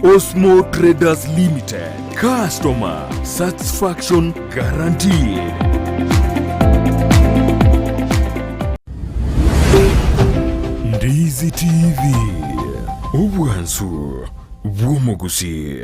Osmo Traders Limited, customer satisfaction guaranteed. Ndizi TV, obwansu bw'omogusii.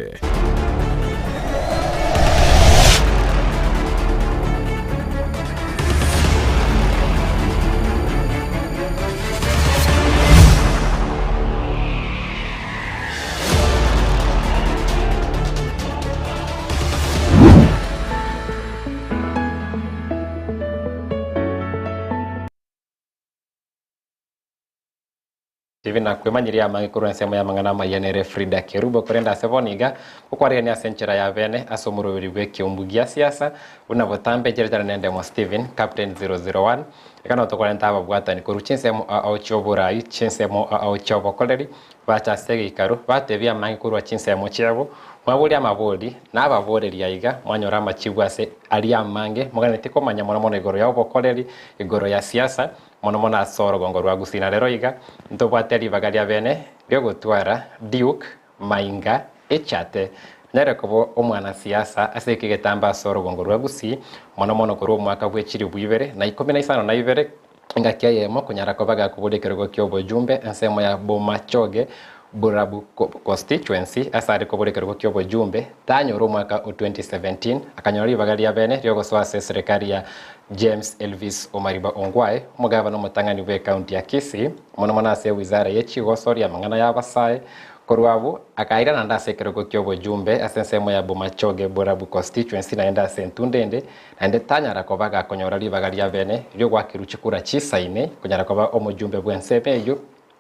Stephen nakwemanyirie amange korwa ensemo y'amang'ana amayia nere Frida Kerubo korende ase bono iga okwarigania ase enchera ya bene ase omoroberi bw'ekeumbu gia siasa buna botambe enchera etari nendemo Stephen Captain 001 iga nabo tokorenta ababwatani korwa chinsemo ao chi'oborai chinsemo ao chi'obokoreri bacha ase egeikaro batebia amange korwa chinsemo chiabo mwaboria amabori na ababoreria aiga mwanyora amachibu ase aria amange moganetie komanya mono mono igoro ya obokoreri igoro ya siasa Mono mono ase orogongo rwa Gusii na rero iga ntobwate ribaga ria bene riogotwara Duke Mainga Echate onyare koba omwanasiasa ase eke egetambe ase orogongo rwa Gusii mono mono korwa omwaka bwe chilifu ibere na ikomi na isano na ibere engaki eyemo konyara koba gakoboria ekerogo kia obojumbe ensemo ya Bomachoge Borabu Constituency ase are koboria ekerogo kia obojumbe tanyora omwaka o 2017 akanyora ribaga ria bene riogosoa ase eserekari ya James Elvis Omariba Ongwae, omogabana omotang'ani bw'ecounty ya Kisii, mono mono ase ewizara ye chigosori amang'ana y'abasae, korwa abwo akaira naende ase ekerogo ki'obojumbe ase ensemo ya Bomachoge Borabu Constituency naende ase entunda ende, naende tanyara koba gakonyora ribaga ria bene ri'ogoakerwa chikura chisaine konyara koba omojumbe bw'ensemo eyio.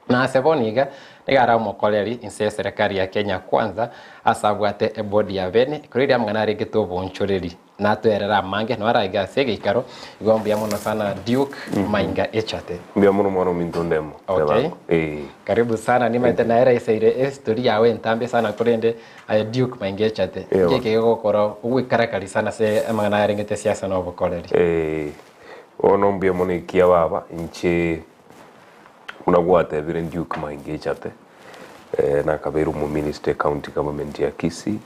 Na ase bono iga, nigo are omokoreri inse y'eserekari ya Kenya Kwanza, ase abwate ebodi ya bene, korwa erio amang'ana arengete obonchoreri, natoerere amange, nabo araiga ase egeikaro, igo mbuya mono sana Duke Mainga Echate. Mbuya mono mwana ominto Ndemo. Okay. Tebango. Eh. Karibu sana, nimaete naereiseire estory yao entambe sana korende aye Duke Mainga Echate, Ewa. nki eke gegokora ogwekarakari sana ase amang'ana arengete siasa na obokoreri? Eh. Bono mbuya mono ekiya baba, inche Buna gwatebire Duke Maingi Echate, nakabeire omominister ecounty government ya Kisii,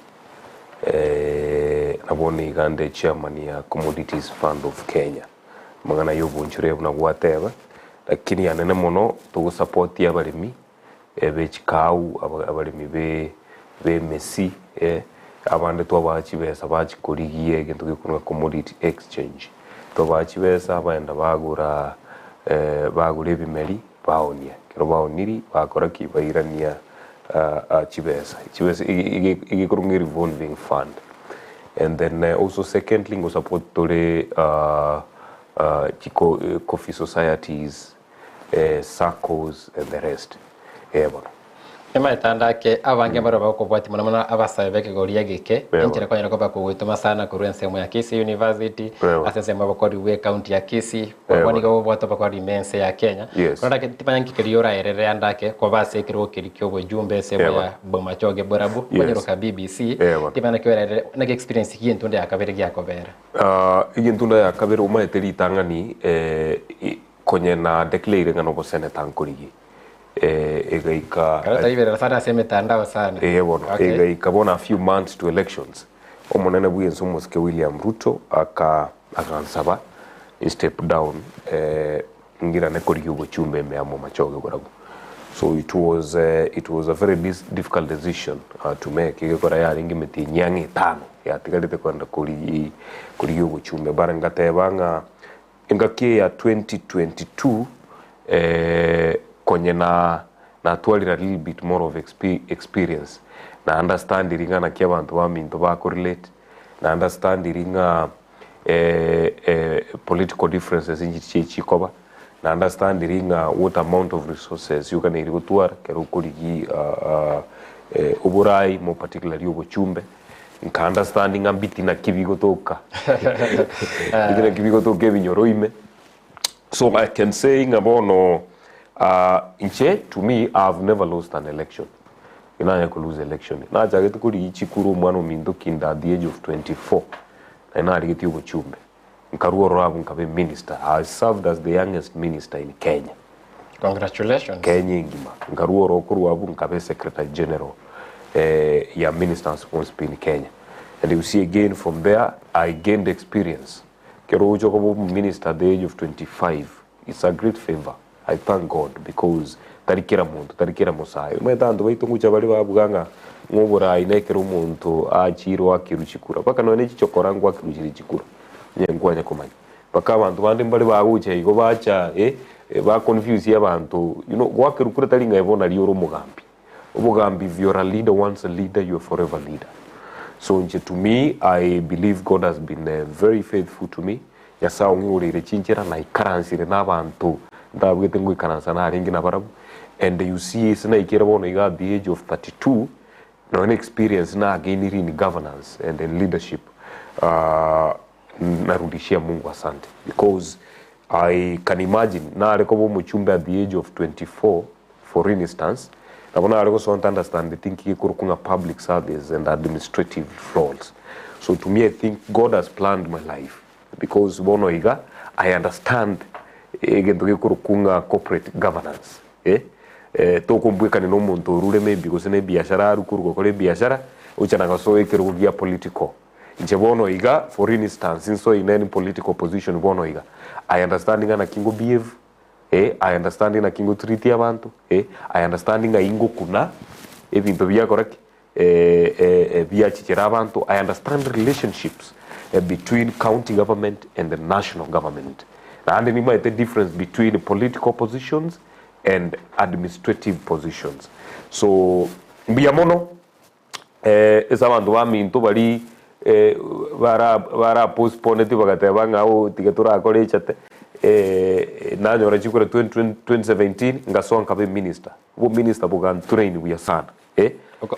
na bono iga nde chairman ya Commodities Fund of Kenya. Amang'ana ya obonchore buna gwateba, lakini anene mono togosapotia abaremi be chikau, abaremi be emesi, abande twabaa chibesa bachia korigia egento gekorwa commodity exchange. Twabaa chibesa baenda bagora bagora ebimeri baonia. Ekero baoniri bakora ki? Bairania chibesa. Chibesa egekorwa ng'a revolving fund. And then also secondly ngosupport tore coffee societies. Saccos and the rest. Ee bono. Nimaete ande ake abange mbarabwo bagokobwatia mono mono abasae b'ekegori egeke, Eeh enchera bono. kwanyara koba kogoetoma sana korwa ensemo ya Kisii University, Eeh ase bono. ensemo y'obokori bw'ecounty ya Kisii, Eeh korwa bono. nigo bobwate obokori ime ense ya Kenya. Yes. Korende ake timanya nki keria oraerere ande ake koba ase ekerogo keria ki'obojumbe ensemo Eeh bono. ya Bomachoge Borabu, Yes. okonyeroka BBC, Eeh bono. timanya naki oraerere naki experience y'entunda ya kabere giakobera. Egentunda ya kabere omaete ritang'ani Konye na declare ng'a noboseneta nkorigie egaika Kare toiberera sana ase emetandao sana. Ee bono Okay. egaika bono a few months to elections omonene bwense omosike William Ruto aka agansaba step down ngirane korigia obochumbe ime amo machoge barabwo so it was it was a very difficult decision to make egekora yarenge emetienyi ang'e etano yatigarete kogenda korigia korigia obochumbe but ngateba ng'a Engaki eye ya 2022 konye na natwarire a little bit more of experience na understandiri ng'a naki abanto baminto bako relate na understandiri ng'a political differences nchiche chikoba na understandiri ng'a what amount of resources oganeiri gotwara ekero okorigia oborai more particularly obochumbe. Nka understand ng'a mbiti naki bigotoka mbiti naki bigotoka ebinyoro ime so I can say ng'a bono ah, inche to me I have never lost an election inanya ko lose election nachagete korigia chikura omwana ominto kinda at the age of 24 nari narigetie obochumbe nkarwa ororo abwo nkaba eminister I served as the youngest minister in Kenya Congratulations. Kenya engima. Nkarua oro korwa abwo nkabe secretary general. ya Minister of Sports in Kenya. And you see again from there I gained experience. Ekero ogocha koba omominister at the age of 25 it's a great favour. I thank God because tari kera monto, tari kera mosae. Omanyete abanto baito ngocha bare babuga ng'a ng'a oborai na ekero omonto achiire oakerwe chikura. Mpaka nonya ne chichokora ngoakerwe chire chikura, onye nkwanya komanya. Mpaka abanto bande mbare bagocha igo bacha eh, ba confuse abanto, you know, goakerwa kura tari ng'a ebe nario ore omogambi. Obogambi if you're a leader once a leader you're forever leader. So inche to me I believe God has been very faithful to me, Nyasae ong'igoreire chinchera naikaransire na abanto ntabwete ngoikaransa narenge nabarabwo and you see ase naikire bono iga at the age of 32 nonya na experience nagainire in governance and in leadership ah narudishia Mungu asante because I can imagine nare koba omochumbe at the age of 24 For instance, nabo nare gosoa nta understandeti nki gekorokwa ng'a public service and administrative roles. So to me I think God has planned my life because bono iga I understand egento gekorokwa ng'a corporate governance eh, tokombwekania na omonto orure maybe gose na ebiashara arwe korwa gokora ebiashara ocha na gosoa ekerogo gia political. Inche bono iga for instance nsoe in any political position bono iga I understand ng'a naki ngo behave Eh, I understand naki ngotreat abanto, eh, I understand ng'ai ngokuna ebinto biakora ki? Eh, eh, eh, biachichera abanto, I understand relationships eh, between county government and the national government. Naende nimaete difference between political positions and administrative positions. So, mbuya mono Ase abanto baminto baria bara postponeti bagateba ng'a oo tiga torakore echate, nanyora chikura 2017 ngasoa nkaba eminister, obominister bogantrain buya sana eh.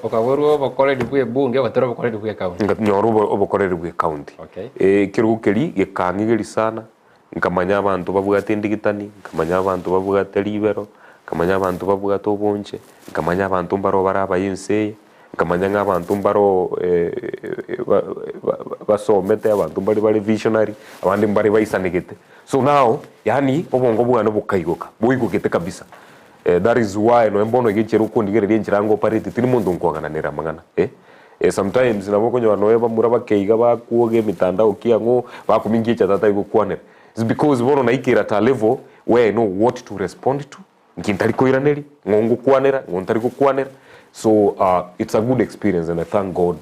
Okaborwa obokoreri bwa ebunge ogatera obokoreri bwa ecounty. Nkanyora obokoreri bwa ecounty. Okay. Ekerogo keria gekang'igeria sana, Nkamanya abanto babwate endigitani, nkamanya abanto babwate ribero, nkamanya abanto babwate obonche, nkamanya abanto mbaroo bare abaye ense eye, nkamanya ng'a abanto mbaroo basomete, abanto mbare bare visionary, abande mbare baisanegete. So now, yaani obongo bwane bokaigoka, boigogete kabisa. That is why nonya bono iga enchera okondigereria enchera ngopareti tindi monto nkoagananera amang'ana eh. Sometimes nabo okonyora nonya bamura bake iga bakwoga emitandao ki ang'o, bakomingia echa tata gokwanera. It's because bono naikire at a level where I know what to respond to, nki ntari koiraneria, ng'o ngokwanera, ng'o ntari gokwanera. So it's a good experience and I thank God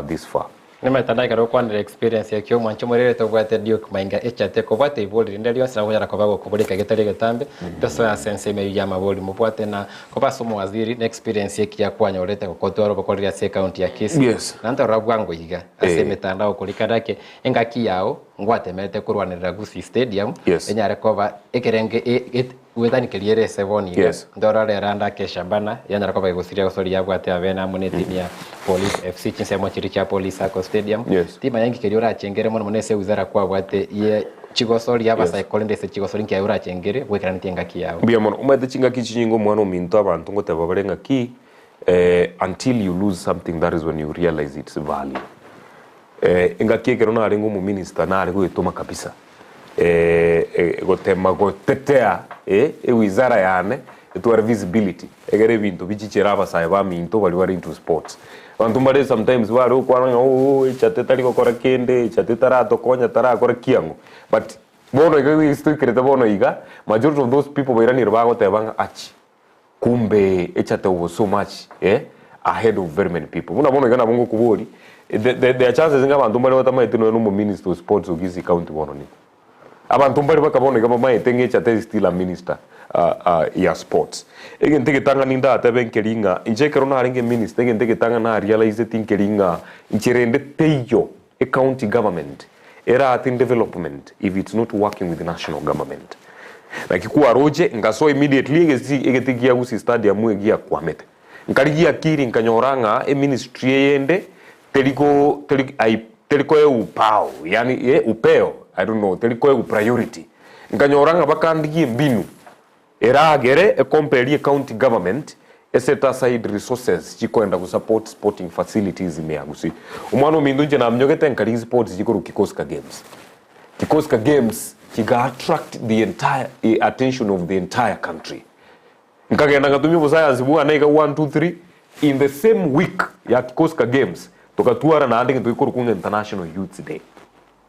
this far. Nimanyete ndagera gokwanera experience eke omwanche omorere tobwate Duke Mainga echate kobwate ibori rinde rionsi nabo konyara koba gokoboreka getari egetambe tosoe ase ensemo eyio ya mabori mobwate na koba ase omowaziri na experience ekiya kwanyorete gokotwara obokoreri ase ecounty ya Kisii Yes. na ntorora bwango iga ase Eh. emetandao korikana ake engaki yao ngwatemerete korwanerera Gusii Stadium Yes. enyare koba ekerenge e- et- Gwetani keria ere Heseboni iga, Yes. ndorore eranda ake Shabana, yanyara koba egosiria gosoria yabwate abene amo netimu ya Police FC chinsemo chiria chia Police Sacco Stadium. Yes. Timanya inki keria orachengere mono mono ase ewizara kwabwate ye chigosoria abasae Yes. korende ase chigosori nki aye orachengere bwekeranetie engaki yao. Mbuya mono. Omanyete chingaki chinyinge omwana ominto abanto ngoteba bare ng'aki eh, until you lose something that is when you realize its value. Engaki ekero narenge omominister nare goetoma kabisa gotema gotetea ewizara yane etware visibility egere ebinto bichichere abasae baminto baria bare into sports. Abanto mbare sometimes bare gokwana ng'a ooh echate tari gokora kende, echate taratokonya tarakora kiang'o but bono iga ase toikerete bono iga majority of those people bairanire bagoteba ng'a achi. Kumbe echate was so much eh ahead of very many people. Buna bono iga nabo ngokobori, the, the, there are chances ng'a abanto mbare batamaete nonya na omominister o sports o Kisii County bono nigo. Abanto mbare baka bono iga bamaete ng'a echate is still a minister uh, uh, ya sports. Egento egetang'ani ndatebe nkeri ng'a inche ekero narenge minister egento egetang'ani narealizeti nkeri ng'a inche rende teiyo ecounty government erate development if it's not working with national government. Naki kwaroche ngasoa immediately egesi egete gia Gusii Stadium egiakwamete. Nkarigia akiri nkanyora ng'a eministry eyende teri go teri ai teri koegwa upao yaani eh upeo I don't know teri koegwa priority. Nkanyora ng'a bakandigia embinu Eragere ekomperie county government eset aside resources chikoenda go support sporting facilities ime ya Gusii. Omwana ominto inche naminyogete nkarigia sports chikorwa Kikoska Games. Kikoska Games chiga attract the entire attention of the entire country. Nkagenda ngatumia obosayansi bwane iga one two three. In the same week ya Kikoska Games togatwara naende egento gekorokwa ng'a International Youths Day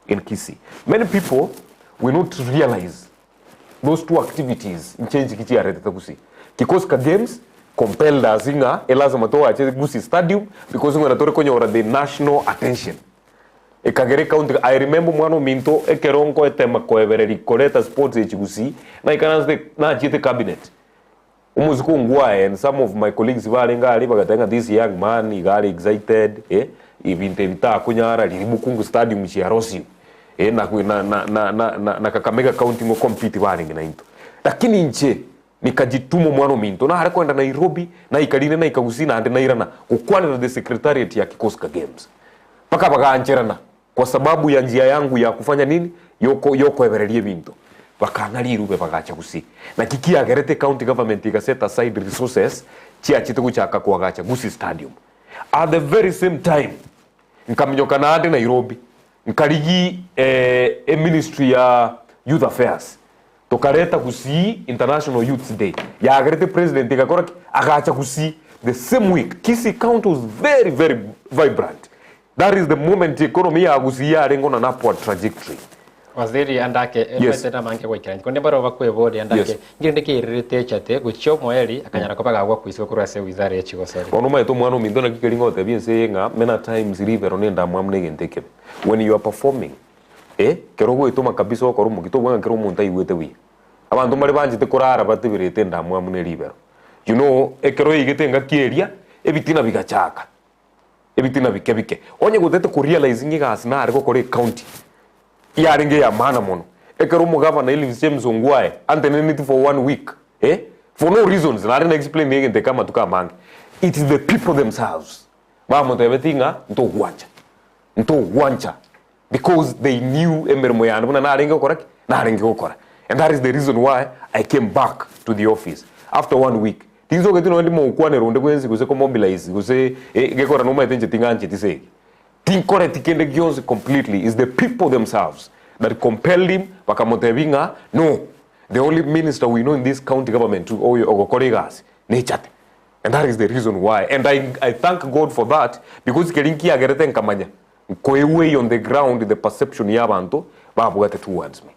in Kisii. Many people will not realize those two activities inche nchiki chiaretete Gusii. Kikoska Games compelled us ng'a elasima toache Gusii Stadium because ng'ana tore konyora the national attention. Ekagera ecounty I remember omwana ominto ekero nkoetema koebereria koreta sports echi Gusii naikaransete nachiete cabinet Omosike ongwae and some of my colleagues barenge aria bagateba ng'a this young man iga are excited eh, ebinto ebi takonyara riria Bukungu stadium chiarosiwe eh, na na na na na na na Kakamega county ngo compete barenge naintwe. Lakini inche nikajituma omwana ominto nare koenda Nairobi naikarire naika Gusii naende nairana gokwanera the secretariat ya Kikoska games mpaka bagancherana Kwa sababu ya njia yangu ya kufanya nini? Yoko yokoebereria ebinto. Bakang'a rirube bagacha Gusii. Naki kiagerete ecounty government ega set aside resources chiachete gochaka koagacha Gusii Stadium. At the very same time, nkaminyoka naende Nairobi, nkarigi eh, eministry ya youth affairs. Tokareta Gusii International Youths Day. Yagerete president egakora ki? Agacha Gusii the same week. Kisii County was very very vibrant. That is the moment economy ya Gusii yarenge on an upward trajectory. Waziri andake Yes. emete namange goikera konde mbaro bakweboria andake Yes. ngirende keirerete echate gochia omoeri akanyara koba gagwa kwiswa korwa ase wizara ya chigosori. Bono omanyete omwana ominto naki keri ngotebia ense eye ng'a many times ribero na endamwamu na egento ekebe. When you are performing eh, kero ogoetoma kabisa okore omokia tobua ng'a kera omonto aigwete buya. Abanto mbare banchete korara bateberete endamwamu na ribero. You know ekero oigete engaki eria, ebitina bigachaka. Ebitina bike bike. Onye gotete ko realize ng'a egasi nare gokora ecounty yarenge eya maana mono. Ekero omogavana Elvis James Ongwae anteneneti for one week eh, for no reasons nare na explain egento eke amatuko amange. It is the people themselves bamotebeti ng'a ntogwancha, ntogwancha because they knew emeremo yane buna narenge gokora ki? Narenge gokora. And that is the reason why I came back to the office after one week. Tinsogeti nonya ndimo gokwanera onde bwensi gose komobilize gose eh, gekora nomaete inche ting'ancheti ase eke. Tinkoreti kende gionsi completely, is the people themselves that compelled him bakamotebia ng'a no, the only minister we know in this county government oyo ogokora egasi nechate. And that is the reason why and I, I thank God for that because keria nkiagerete nkamanya Nkoigwa on the ground the perception y'abanto babwate towards me.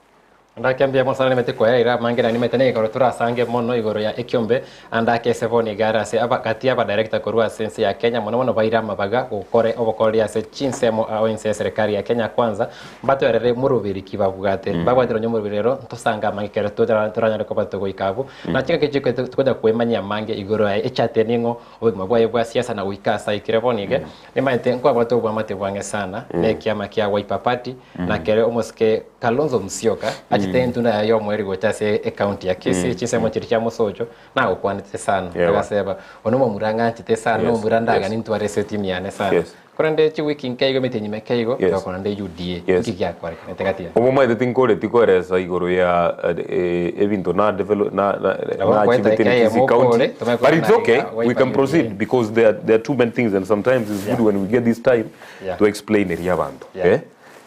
Andake mbuya mono sana nimete koera ira amange na nimete negekoro torasange mono igoro ya ekiombe andake ase bono iga are ase aba gati y'aba director korwa ase ense ya Kenya mono mono baire amabaga gokore obokoreri ase chinsemo ao ense ya serikali ya Kenya kwanza mbatoerere moroberi ki babwate mbabwate nonye omoroberi rero ntosange amange ekero toranyare koba togoika abwo na chingaki chikoeta tokonya kwemanyia amange igoro ya echate ning'o obogima bwaye bwa siasa na goika ase aikire bono iga Nimanyete nkwabwate obwamate bwang'e sana nekiama kia Wiper Party na kere omosike Kalonzo Musyoka achete entunda yaye yomoerio gocha ase ecounty ya Kisii chinsemo chiria chia Mosocho nagokwanete sana Ewa. agaseba one omomura ng'anchete sana Yes, omomura yes. ndagani ntware ase etimu yane sana Yes. korende chiwiki nke igo emetienyi meke igo Yes. togakora nde UDA Yes. nki giakorekanete gati yaye? Obomaete tinkoreti koeresa igoro ya eh, ebinto na develop na na Nabo na nkoeta achieved in ekeyemo Kisii County okore, tomanye but it's korana okay iga, we Wiper can UDA. proceed because there are, there are too many things and sometimes it's good Yeah. when we get this time Yeah. to explain eri abanto Yeah. eh?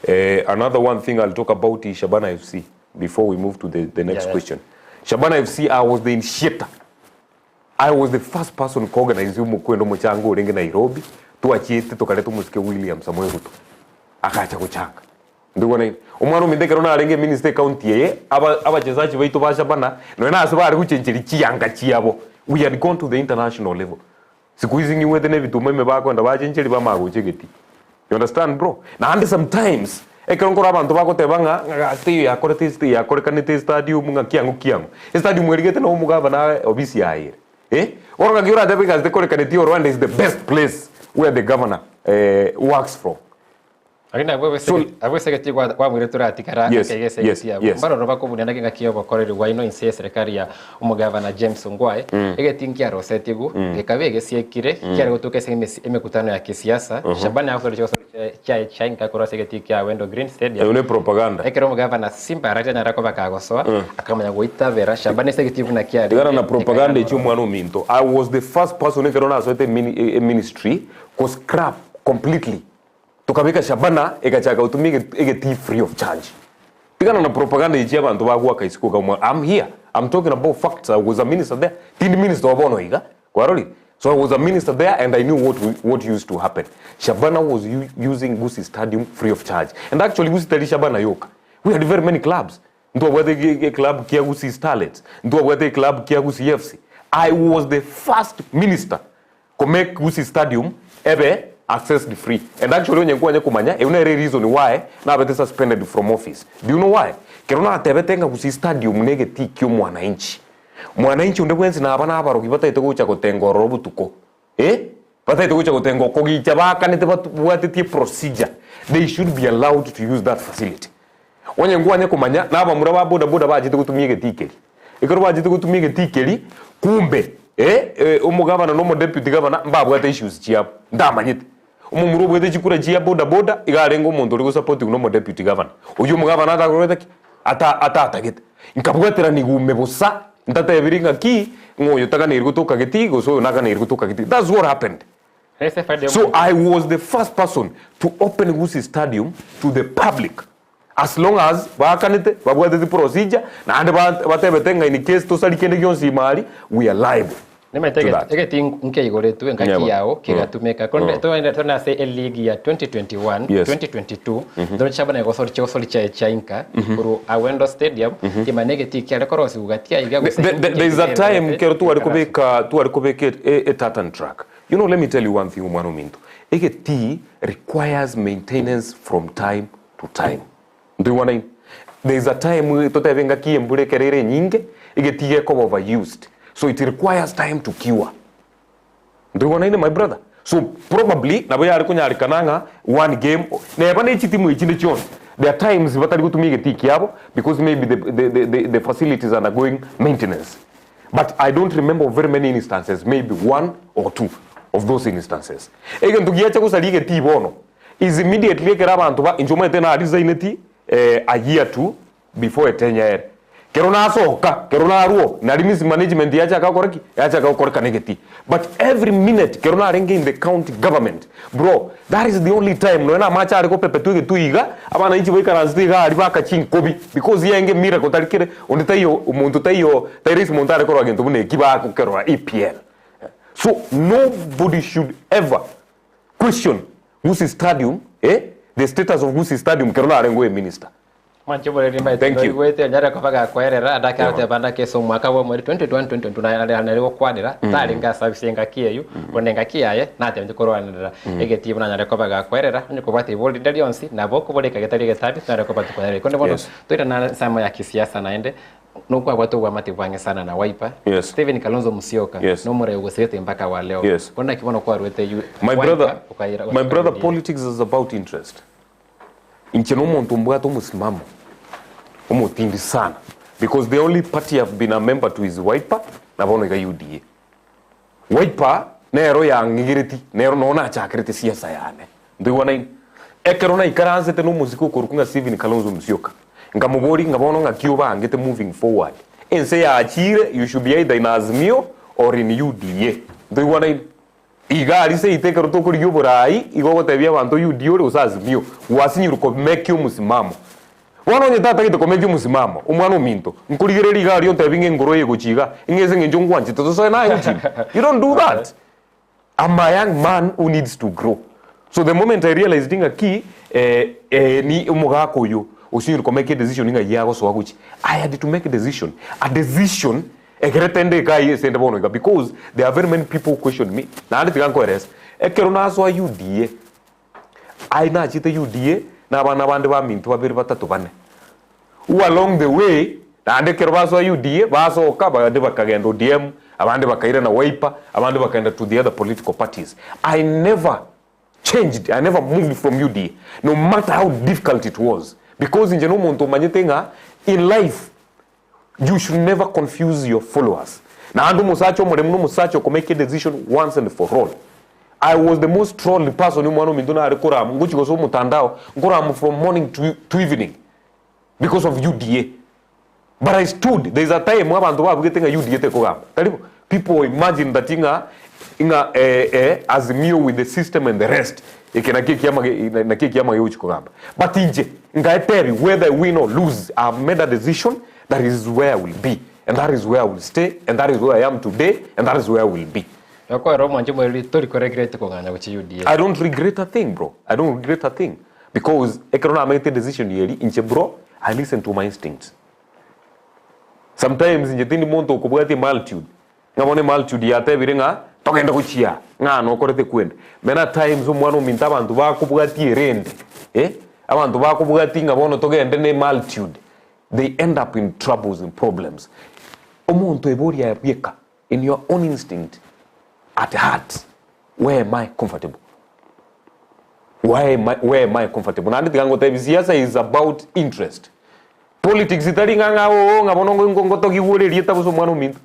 Eh, another one thing I'll talk about is Shabana FC before we move to the, the next Yeah, yeah. question Shabana FC I was the initiator I was the first person koorganize omokwenda omochango orenge Nairobi, twachiete tokareta omosike William Samoei Ruto agacha gochanga. Ndikwana ime. Omwana ominto ekero narenge eminister ecounty eye, aba abachesachi baito ba Shabana nonya na ase bare gochencheria chianga chiabo, we had gone to the international level. Siku hizi ng'igwete na ebituma ime bakoenda bachencheria bamanya gocha egetii. You understand bro? Naende sometimes ekero nkorora abanto bagoteba ng'a ng'a gasi teiyo yakorete ase teiyo yakorekanete estadium ng'a kiang'o kiang'o. Estadium erigete nabo omogabana aye obisi yaye ere. Eh? Bono ng'aki oratebe egasi tekorekaneti Rwanda is the best place where the governor eh, works from. Lakini abwo So- ase abwo ase egeti gwa- gwamwire toratigara Yes, akeiga ase yes, egeti abwo yes. mbaroro bakobunia naki ng'aki y'obokoreri bwaino inse y'eserekari ya omogavana James Ongwae egeti nkiarosetigwe gekabe egesiekire kiare gotuka ase emesi- emekutano ya kisiasa Shabana agosoria chigosori chiaye- chiaye chiainka korwa ase egeti kia Wendo Green Stadium Eyo ne propaganda. ekero omogavana Simba Arati anyara koba kagosoa akamanya goitabera Shabana ase egeti buna kiarenge Tigana na propaganda ekairana echi omwana ominto. I was the first person ekero nasoete emini- e- eministry ko scrap completely Tokabeka Shabana egachaka gotumia egetii free of charge. Tigana na propaganda echi abanto bagoaka isiko iga omwa I'm here I'm talking about facts I was a minister there tindi minister obo bono iga kwarorire. So I was a minister there and I knew what, what used to happen. Shabana was using Gusii Stadium free of charge. And actually Gusii tari Shabana yoka. We had very many clubs. Ntwabwate club kia Gusii Starlets. Ntwabwate club kia Gusii FC. I was the first minister ko make Gusii Stadium ebe accessed free. And actually onye nkwanye kumanya, eyo nere reason why nabete suspended from office. Do you know why? Kero natebete ng'a Gusii Stadium negetii kia omwananchi. Mwananchi onde bwensi naba nabarogi bataete gocha gotenga ororo botuko, eh, bataete gocha gotenga okogicha baakanete babwatetie procedure, they should be allowed to use that facility. Onye nkwanye komanya nabamura ba boda boda bachete gotumia egetii keria. Ekero bachete gotumia egetii keria, kumbe, eh, eh, omogavana na omodeputy governor mbabwate issues chiabo, ntamanyete. Omomura obwate chikura chia boda boda iga arenge omonto ore gosapotiwa na omodeputy governor. Oyio omogavana atakorete ki? Ata atatagete. Nkabwateraniwa ime bosa, ntatebiri ng'aki, ng'a oyo taganeiri gotoka getii gose oyo naganeiri gotoka getii. That's what happened. Ase efaida So y'omonto. I was the first person to open Gusii Stadium to the public as long as baakanete, babwateti procedure, naende ba batebete ng'a in case tosarie kende gionsi ime aria, we are liable. Nimanyete to egeti that. egeti nkeigoretwe engaki Yebo. yao kegatumeka korende togende tore ase eleague ya 2021 Yes. 2022 ndoro chiabo na gosori chigosori chiaye chia inka korwa Awendo Stadium timanya egeti kiare korosigwa gati aiga gose There, there, there is a time kero tware Ekarasi. kobeka tware kobeka e, e tartan track. You know, let me tell you one thing omwana ominto. Egetii requires maintenance from time to time. Ntoigwanaine? There is a time totebe engaki y'embura ekero ere enyinge, egetii gekoba overused. So it requires time to cure. Ntoigwanaine my brother? So probably nabo yare konyarekana ng'a one game, neba ne chitimu echinde chionsi, there are times batari gotumia egetii kiabo because maybe the, the, the, the, the facility is undergoing maintenance. But I don't remember of very many instances, maybe one or two of those instances. Egento giacha gosaria egetii bono, is immediately ekero abanto ba inche omanyete na resigneti eh, a year to before etenya ere. Kero nasoka, kero narwo, nari mismanagement yachaka gokora ki? Yachaka gokorekana egetii. But every minute kero narenge in the county government, bro, that is the only time nonya na amache are gopepetwa egetui iga, abananchi baikaransete iga aria baka chinkobi because yenge miracle tari kere onde taiyo omonto taiyo tari rahisi monto are korora gento buna eki bagokerora EPL. So nobody should ever question Gusii Stadium eh, the status of Gusii Stadium kero narenge oye minister. Mwanche oboreri mbaete Thank you. ndoigwete onyare koba gakoerera ande Yeah. akagoteba ande ase omwaka bwa omweri 2021 2022 nare nare gokwanera tarenge ase ase engaki eywo bono engaki yaye natebete korwanerera egetii buna anyare koba gakoerera onye kobwate ibori rinde rionsi nabo okoboreka getari egetabi tonyare koba tokoerera korende bono Yes. toirane ensemo ya kisiasa naende Nokwabwate obwamate bwang'e sana na Wiper, Yes. Stephen Kalonzo Musyoka Yes. nomoreu gosirete mpaka wa leo. Yes. Bono naki bono kwarwete yu My Wiper brother, okaira my brother, UDA. politics is about interest. Inche nomonto mbwate omosimamo omotindi sana because the only party I've been a member to is Wiper na bono iga UDA. Wiper nero yang'igereti nero noo nachakerete siasa yane. Ntoigwanaine? Ekero naikaransete nomosike okorokwa ng'a Stephen Kalonzo Musyoka, nkamoboria ng'a bono ng'aki obangete moving forward? Ense yachire you should be either in Azimio or in UDA. Ntoigwanaine? Iga aria seito ekero tokorigia oborai, igo ogotebia abanto UDA ore gose Azimio, gwasinyirwe komekia omosimamo. Bono onye tatagete komekia omosimamo, omwana ominto, nkorigereria iga aria ontebi ng'a engoro eye egochia iga, ng'a ase eng'encho ngwanchete tosoe naye gochia ime. You don't do that. I'm a young man who needs to grow. So the moment I realized ng'a ki, eh, eh, ni omogaka oyo osinyire komeka edecision ng'a yie agosoa gochia, I had to make a decision. A decision ekero tende iga aye ase ende bono iga because there are very many people who question me. Naende tiga nkoerese, ekero nasoa UDA, Aye nachete UDA na abana bande baminto babere batato bane. Who along the way naende ekero basoa UDA basoka abande bakagenda ODM, abande bakairana Wiper, abande bakaenda to the other political parties. I never changed, I never moved from UDA no matter how difficult it was because inche nomonto omanyete ng'a in life You should never confuse your followers. Naende omosacha omoremu nomosacha okomake a decision once and for all. I was the most trolled person omwana ominto nare koramu ngochi gose omotandao nkoramu from morning to, to evening because of UDA. But I stood, there is a time abanto babugete ng'a UDA tekogamba. Tari bo? People imagine that ng'a ng'a eh, eh, Azimio with the system and the rest eke nakio ekiama nakio ekiama gegochi kogamba. But inche nkaetebi whether I win or lose I have made a decision that is where I will be and that is where I will stay and that is where I am today and that is where I will be. Okoera omwancho moereri tori koregret kong'anya gochia UDA. I don't regret a thing bro, I don't regret a thing because ekero namagete decision eri inche bro I listen to my instincts. Sometimes inche tindi monto okobwatia emultitude, ng'a bono emultitude yatebire ng'a togende gochia ng'a nokorete kwende. Many a times omwana ominto abanto bakobwatia erende eh, abanto bakobwatia ng'a bono togende na emultitude, they end up in troubles and problems. Omonto eboria aye bweka In your own instinct at heart where am I comfortable? Why am I, where am I comfortable? Naende tiga ngotebi siasa is about interest. Politics tari ng'a ng'a oo ng'a bono ngo- ngotogigwa ore erieta gose omwana ominto.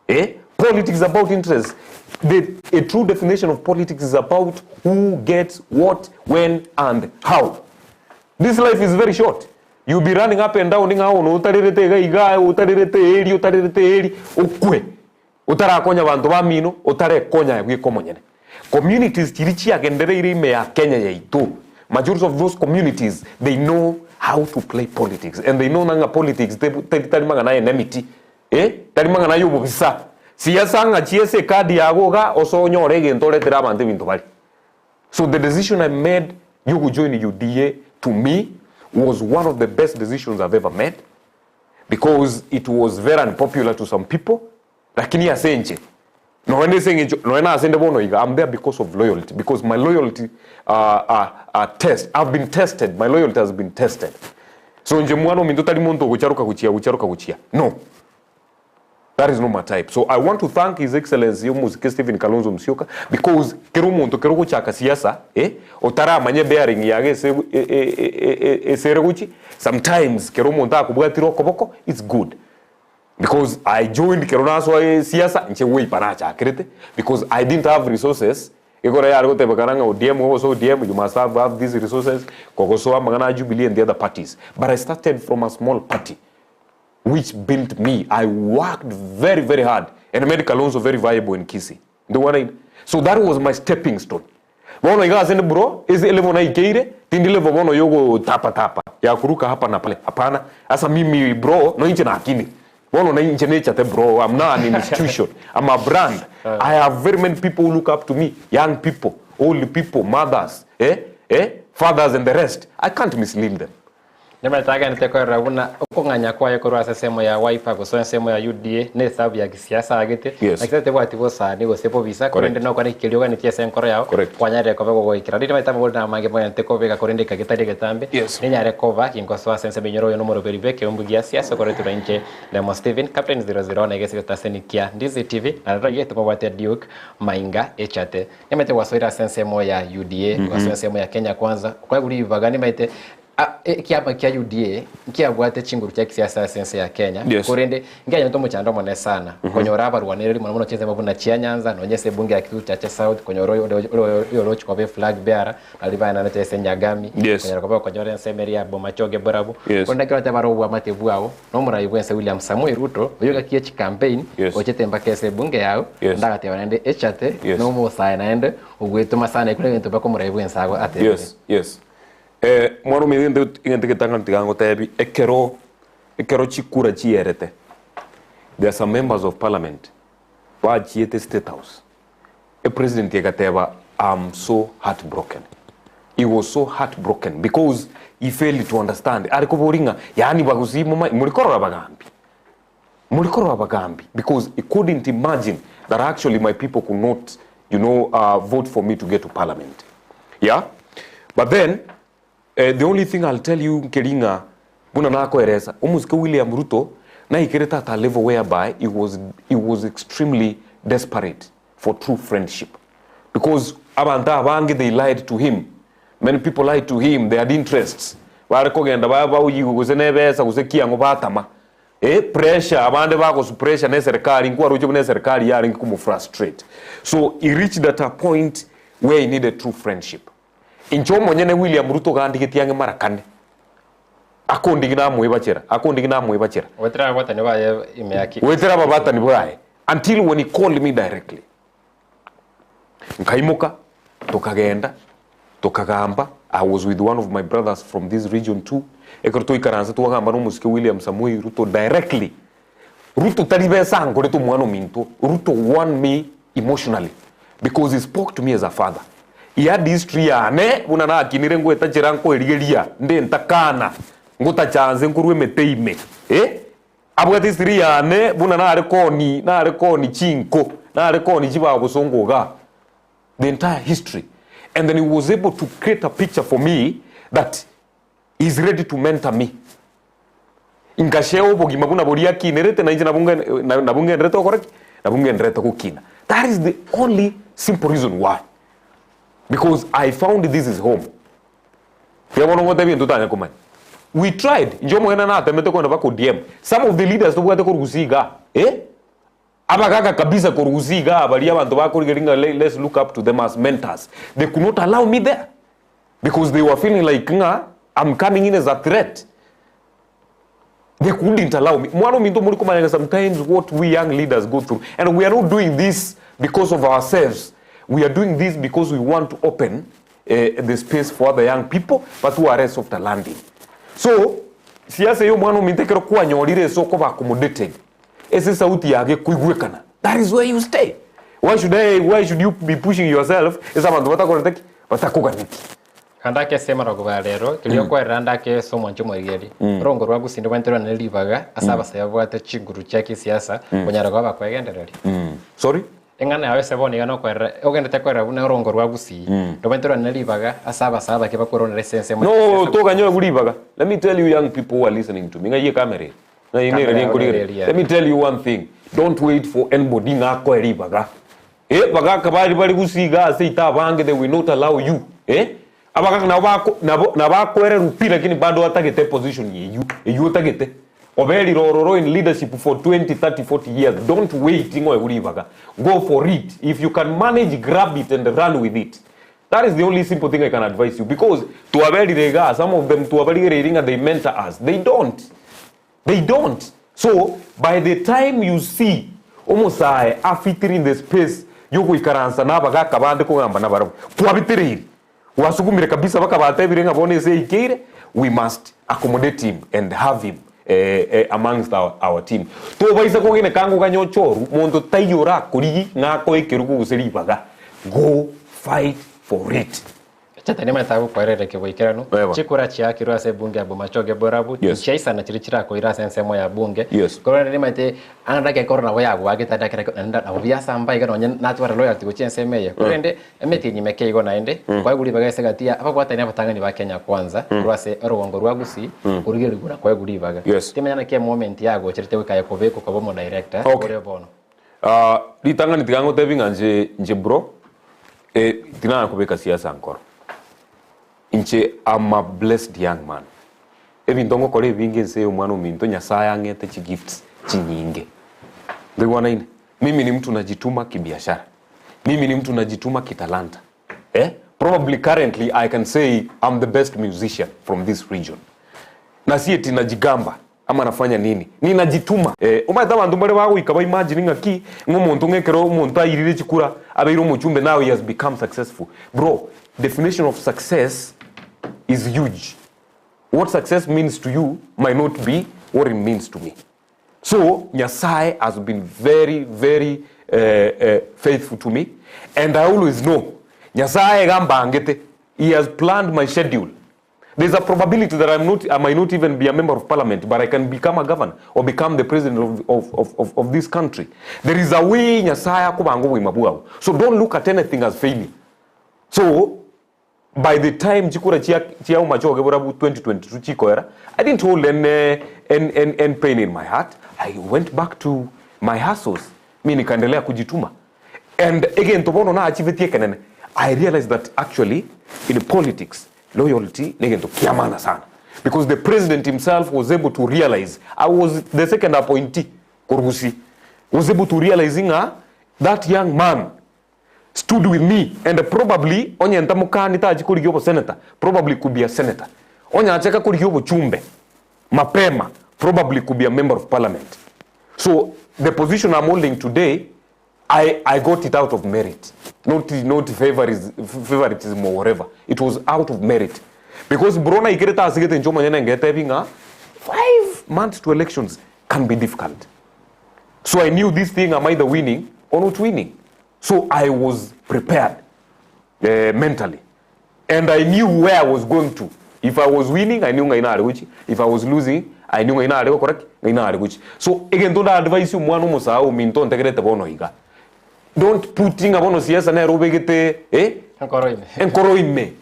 Eh? Politics is about interest. The, a true definition of politics is about who gets what, when and how. This life is very short. You be running up and down ng'a ono otarerete iga iga, otarerete eeri, otarerete eeri, okwe. Otarakonya abanto bamino, otarekonya aye bweka omonyene. Communities chiria chiagendereire ime ya Kenya yaito, majority of those communities they know how to play politics and they know ng'a politics tari mang'ana aye nemiti, eh, tari mang'ana ya obobisa. Siasa ng'a chiese ekadi yago iga ose onyore egento oretere abanto ebinto baria. So the decision I made yogojoin UDA to me was one of the best decisions I've ever made because it was very unpopular to some people lakini ase inche nonya nese eng'encho nonya nase inde bono iga I'm there because of loyalty because my loyalty uh, uh, uh, test I've been tested my loyalty has been tested so inche mwana ominto tari monto ogocharoka gochia gocharoka gochia no That is not my type. So I want to thank His Excellency Omosike Stephen Kalonzo Musyoka because kera omonto kero ogochaka siasa eh, otaramanya ebearing yago ase ase ere gochia, sometimes kero omonto akobwatire okoboko it's good. Because I joined kero nasoa siasa inche Wiper nachakerete because I didn't have resources ekero yare gotebekana ng'a ODM gogosoa ODM you must have have these resources kogosoa amang'ana a Jubilee and the other parties. But I started from a small party. which built me, I worked very very hard and made Kalonzo very viable in Kisii. Ndikwana So that was my stepping stone. Bono iga ase bro, ase level naikeire, tindi level bono yogo tapa tapa, ya kuruka hapa na pale. Hapana. Asa mimi bro, no inche na akili. Bono na inche nechate bro, I'm not an institution. I'm a brand. I have very many people who look up to me, young people, old people, mothers, eh? Eh? Fathers and the rest. I can't mislead them. Nimaete agenderete kwerora buna okong'anya kwaye korwa ase ensemo ya Wiper gose ensemo ya UDA nesabu ya gisiasa agete, Yes. naki tebwati bosani gose bobisa, korende Correct. nokora ekio keria oganetie ase enkoro yao, Correct. kwanyarire koba gogoikera. Riria nimaete amabori namange mogenderete kobeka korende ekero getari egetambe, Yes. ninyare koba gingosoa ase ensemo enyoro oyo nomoroberi bw'ekeumbu gia siasa okoretwe na inche Lemo Stephen, Captain 001 egesi getaseni kia Ndizi TV, na rero iga tomobwate Duke Mainga Echate. Nimaete gwasoire ase ensemo ya UDA, gwasoa ensemo ya Kenya Kwanza, okwaigure ribaga nimaete Ekiama kia UDA nkiabwate chinguru chia kisiasa ase ense ya Kenya, Yes. korende nkianyarete omochando omonene sana konyora abarwanereri mono mono chinsemo buna chia Nyanza nonye ase ebunge ya Kitutu Chache South konyora oyo ore ore orochi koba eflag bearer nari baenanete ase Nyagami Yes. konyara koba okonyora ensemo eria ya Bomachoge Borabu Yes. korende ekero oteba are obwamate bwao na omorai bwense William Samoei Ruto oyio gaki ye chicampaign Yes. ochete mpaka ase ebunge yao Yes. naende agateba naende echate Yes. na omosae naende ogwetoma sana ekero egento mpaka omorai bwense ago atebire. Yes, yes. Mwana ominto egento egento egetang'ani tiga ngotebi, ekero ekero chikura chierete, there are some members of parliament bachiete state house, epresident egateba am so heartbroken, he was so heartbroken because he failed to understand, are koboria ng'a yaani bagusii moma mori korora bagambi, mori korora bagambi because he couldn't imagine that actually my people could not you know uh, vote for me to get to parliament yeah but then uh, the only thing I'll tell you nkeri ng'a buna nakoeresa omosike William Ruto naikerete at a level whereby he was, he was extremely desperate for true friendship because abanto abange they lied to him Many people lied to him, they had interests bare kogenda ba baoyigwe gose na ebesa gose kiang'o batama eh, pressure abande bagosu pressure na eserikari nkwaroche buna eserikari yarenge komo frustrate so he reached at a point where he needed true friendship. Inche omonyene William Ruto gandigetie ang'e mara kane akondigi namoebachera akondigi namoebachera Goetera ababatani baye ime ya ki. goetera ababatani baye until when he called me directly. Nkaimoka, tokagenda, tokagamba, I was with one of my brothers from this region too, ekero twaikaransa twagamba na omosike William Samoei Ruto directly, Ruto tari besa ankorete omwana ominto, Ruto won me emotionally. Because he spoke to me as a father. He had history yane buna nakinire ngoetachera nkoerigeria nde ntakana ngotacha nse nkorwa emete ime eh abwate history yane buna nare koni nare koni chinko nare koni chibao bosongo igaa the entire history and then he was able to create a picture for me that he is ready to mentor me Nkashea obogima buna boria akinerete, na inche nabwo nabwo ngenderete gokora ki? Nabwo ngenderete gokina. That is the only simple reason why. Because I found this is home. Tiga bono ngotebie intwe totanya komanya. We tried, inche omogeni natemete kogenda mpaka ODM. Some of the leaders tobwate korwa gusii igaa, eh? Abagaaka kabisa korwa gusii igaa baria abanto bakorigereria ng'a let's look up to them as mentors. They could not allow me there. Because they were feeling like ng'a I'm coming in as a threat. They couldn't allow me. Mwana ominto mori komanya ng'a sometimes what we young leaders go through and we are not doing this because of ourselves. We are doing this because we want to open eh, the space for other young people but who are softer landing. So siasa eye omwana ominto ekero kwanyorire ase okoba accommodated ase esauti yage ekoigwekana that is where you stay. Why should I, why should you be pushing yourself ase abanto batakorete ki? Batakoganeti. Ande ake ase amarogo ya rero, keria okwerera ande ake ase omwancho omorigeri, orongo rwa gusii ndobwenerete rwane ribaga ase abasae babwate chinguru chia kisiasa konyara koba bakwegendereria. Sorry? Eng'ana yao ase bono iga nokwerera, ogenderete kwerera buna orongo rwa gusii ndobwenerete rwane ribaga ase abasae abake bakweronera ase ensemo ya No, kisiasa gose tokanyore ribaga. Let me tell you young people who are listening to me, ng'ai ekamera ere? Ng'ai nere Kamera yao nere rinkorigereria? eria. Let me tell you one thing, don't wait for anybody ng'a akoe ribaga. Eh, bagaka baria bare gusii iga ase ita abange they will not allow you eh, abagaka nabo bako nabo nabo akoererwa pi lakini bado atagete eposition eywo eywo otagete. Oberire ororo in leadership for 20, 30, 40 years don't wait ng'a oegwe ribaga. Go for it if you can manage grab it and run with it. That is the only simple thing I can advise you because twaberire igaa some of them twabarigereirie ng'a they mentor us they don't. They don't. So by the time you see omosae afitiri in the space yogoikaransa na abagaka bande kogamba nabarabwo, kwabitereiri, gwasugumire kabisa baka batebire ng'a bono ase eikeire, we must accommodate him and have him amongst our, our team. Tobaisa kogeneka ng'a oganye ochoru, monto taiyo orakorigi ng'a akoe ekerogo gose ribaga. Go fight for it. Chetani omanyete agokoerera ekeboikeranu, Eba. chikura chiaakirwe ase ebunge ya Bomachoge Borabu, Yes. nchiaisana chiria chirakoira ase ensemo ya bunge. Yes. Korende nimanyete ande ndakekora nabo yagwakete ande akere naende nabo biasamba iga nonye natwara loyalty gochia ensemo eye. Korende emetienyi meke igo naende, kwaigure ribaga ase egati ya ababwatani abatang'ani ba Kenya Kwanza, korwa ase orogongo rwa Gusii, korigerigwa na koegwa ribaga. Yes. Timanya naki emoment yagocherete goika aye kobekwa koba omodirector, Okay. ore bono. Ah, ritang'ani tiga ngotebi ng'a nche nche bro, eh, tinanya kobeka siasa nkoro. Inche am a blessed young man. Ebinto ngokora ebinge ense eye omwana ominto Nyasaye ang'ete chigifts chinyinge. Ntoigwanaine? Mimi ni mtu najituma kibiashara. Mimi ni mtu najituma kitalanta. Eh? Probably currently I can say I'm the best musician from this region. Na si eti najigamba ama nafanya nini. Ninajituma. Eh, omanyete abanto mbare bagoika ba imagine ng'aki, ng'a omonto ng'a ekero omonto airire chikura abeire omochumbe now he has become successful. Bro, definition of success is huge. What success means to you might not be what it means to me. So Nyasaye has been very very faithful to me and I always know Nyasaye iga ambangete, he has planned my schedule. There's a probability that I'm not, I might not even be a member of parliament, but I can become a governor or become the president of, of, of, of, of this country. There is a way Nyasaye akobanga obogima bwao. So don't look at anything as failure. So By the time chikura chia chia omachoge borabu 2022 chikoera, I didn't hold any, any, any, any pain in my heart. I went back to my hustles. Mi nikaendelea kujituma. And egento bono naachivetie ekenene, I realized that actually in politics loyalty negento kia maana sana. Because the president himself was able to realize I was the second appointee korwa Gusii. Was able to realize ng'a that young man stood with me and probably onye ntamokani tachi korigia obosenator probably could be a senator onye achaka korigia obochumbe mapema probably could be a member of parliament so the position I'm holding today I, I got it out of merit not, not favoritism, favoritism or whatever it was out of merit because bro naikerete ase gete inche omonyene ngetebi ng'a 5 months to elections can be difficult so I knew this thing I'm either winning or not winning. So I was prepared mentally and I knew where I was going to. If I was winning, I knew ng'ai nare gochia. If I was losing, I knew ng'ai nare gokora ki? Ng'ai nare gochia. So egento nda advise omwana omosae ominto ontegerete bono iga, don't put ng'a bono siasa nere obegete eh, Enkoro ime. enkoro ime.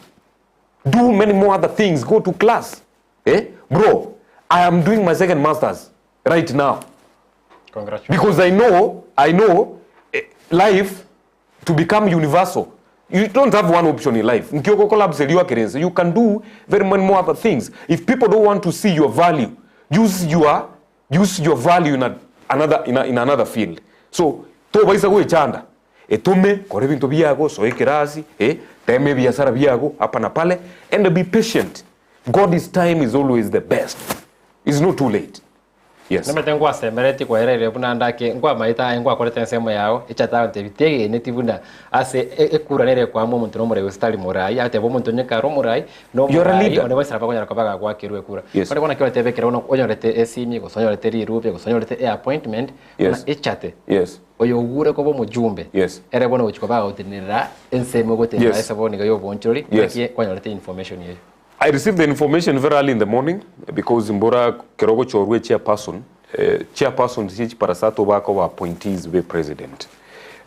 Do many more other things, go to class. Eh, bro, I am doing my second masters right now. Congratulations. Because I know, I know eh, life to become universal. You don't have one option in life. Nkioko collapse eliwa kerense. You can do very many more other things. If people don't want to see your value, use your use your value in a, another in, a, in another field. So tobaisa gwechanda etome kora ebinto biago soa ekerasi eh, tema ebiasara biago hapa na pale and be patient. God's time is always the best. It's not too late. Yes. Nomanyete ngwasemeretie kwaereire buna ndake nkwamaete aye ngwakorete ensemo yao echate agontebia tegeneti buna ase e- ekura nere ekwama omonto nomorai gose tari morai agateba omonto onye kare omorai You're a nomorai leader. onde bonsi nabo bakonyara koba gagwakerwa ekura. Yes. Bono naki oratebe ekero bono onyorete esimi gose onyorete rirube gose onyorete eappointment buna Yes. echate Yes. oyo ogure koba omojumbe Yes. ere bono ogochia koba agotenerera ensemo ogotenera Yes. ase bono iga ya oboonchorori Yes. naki kwanyorete information eyio. I received the information very early in the morning because mbora kero ogochorwa echairperson, eh, chairpersons chie chiparasato bakoba appointees be president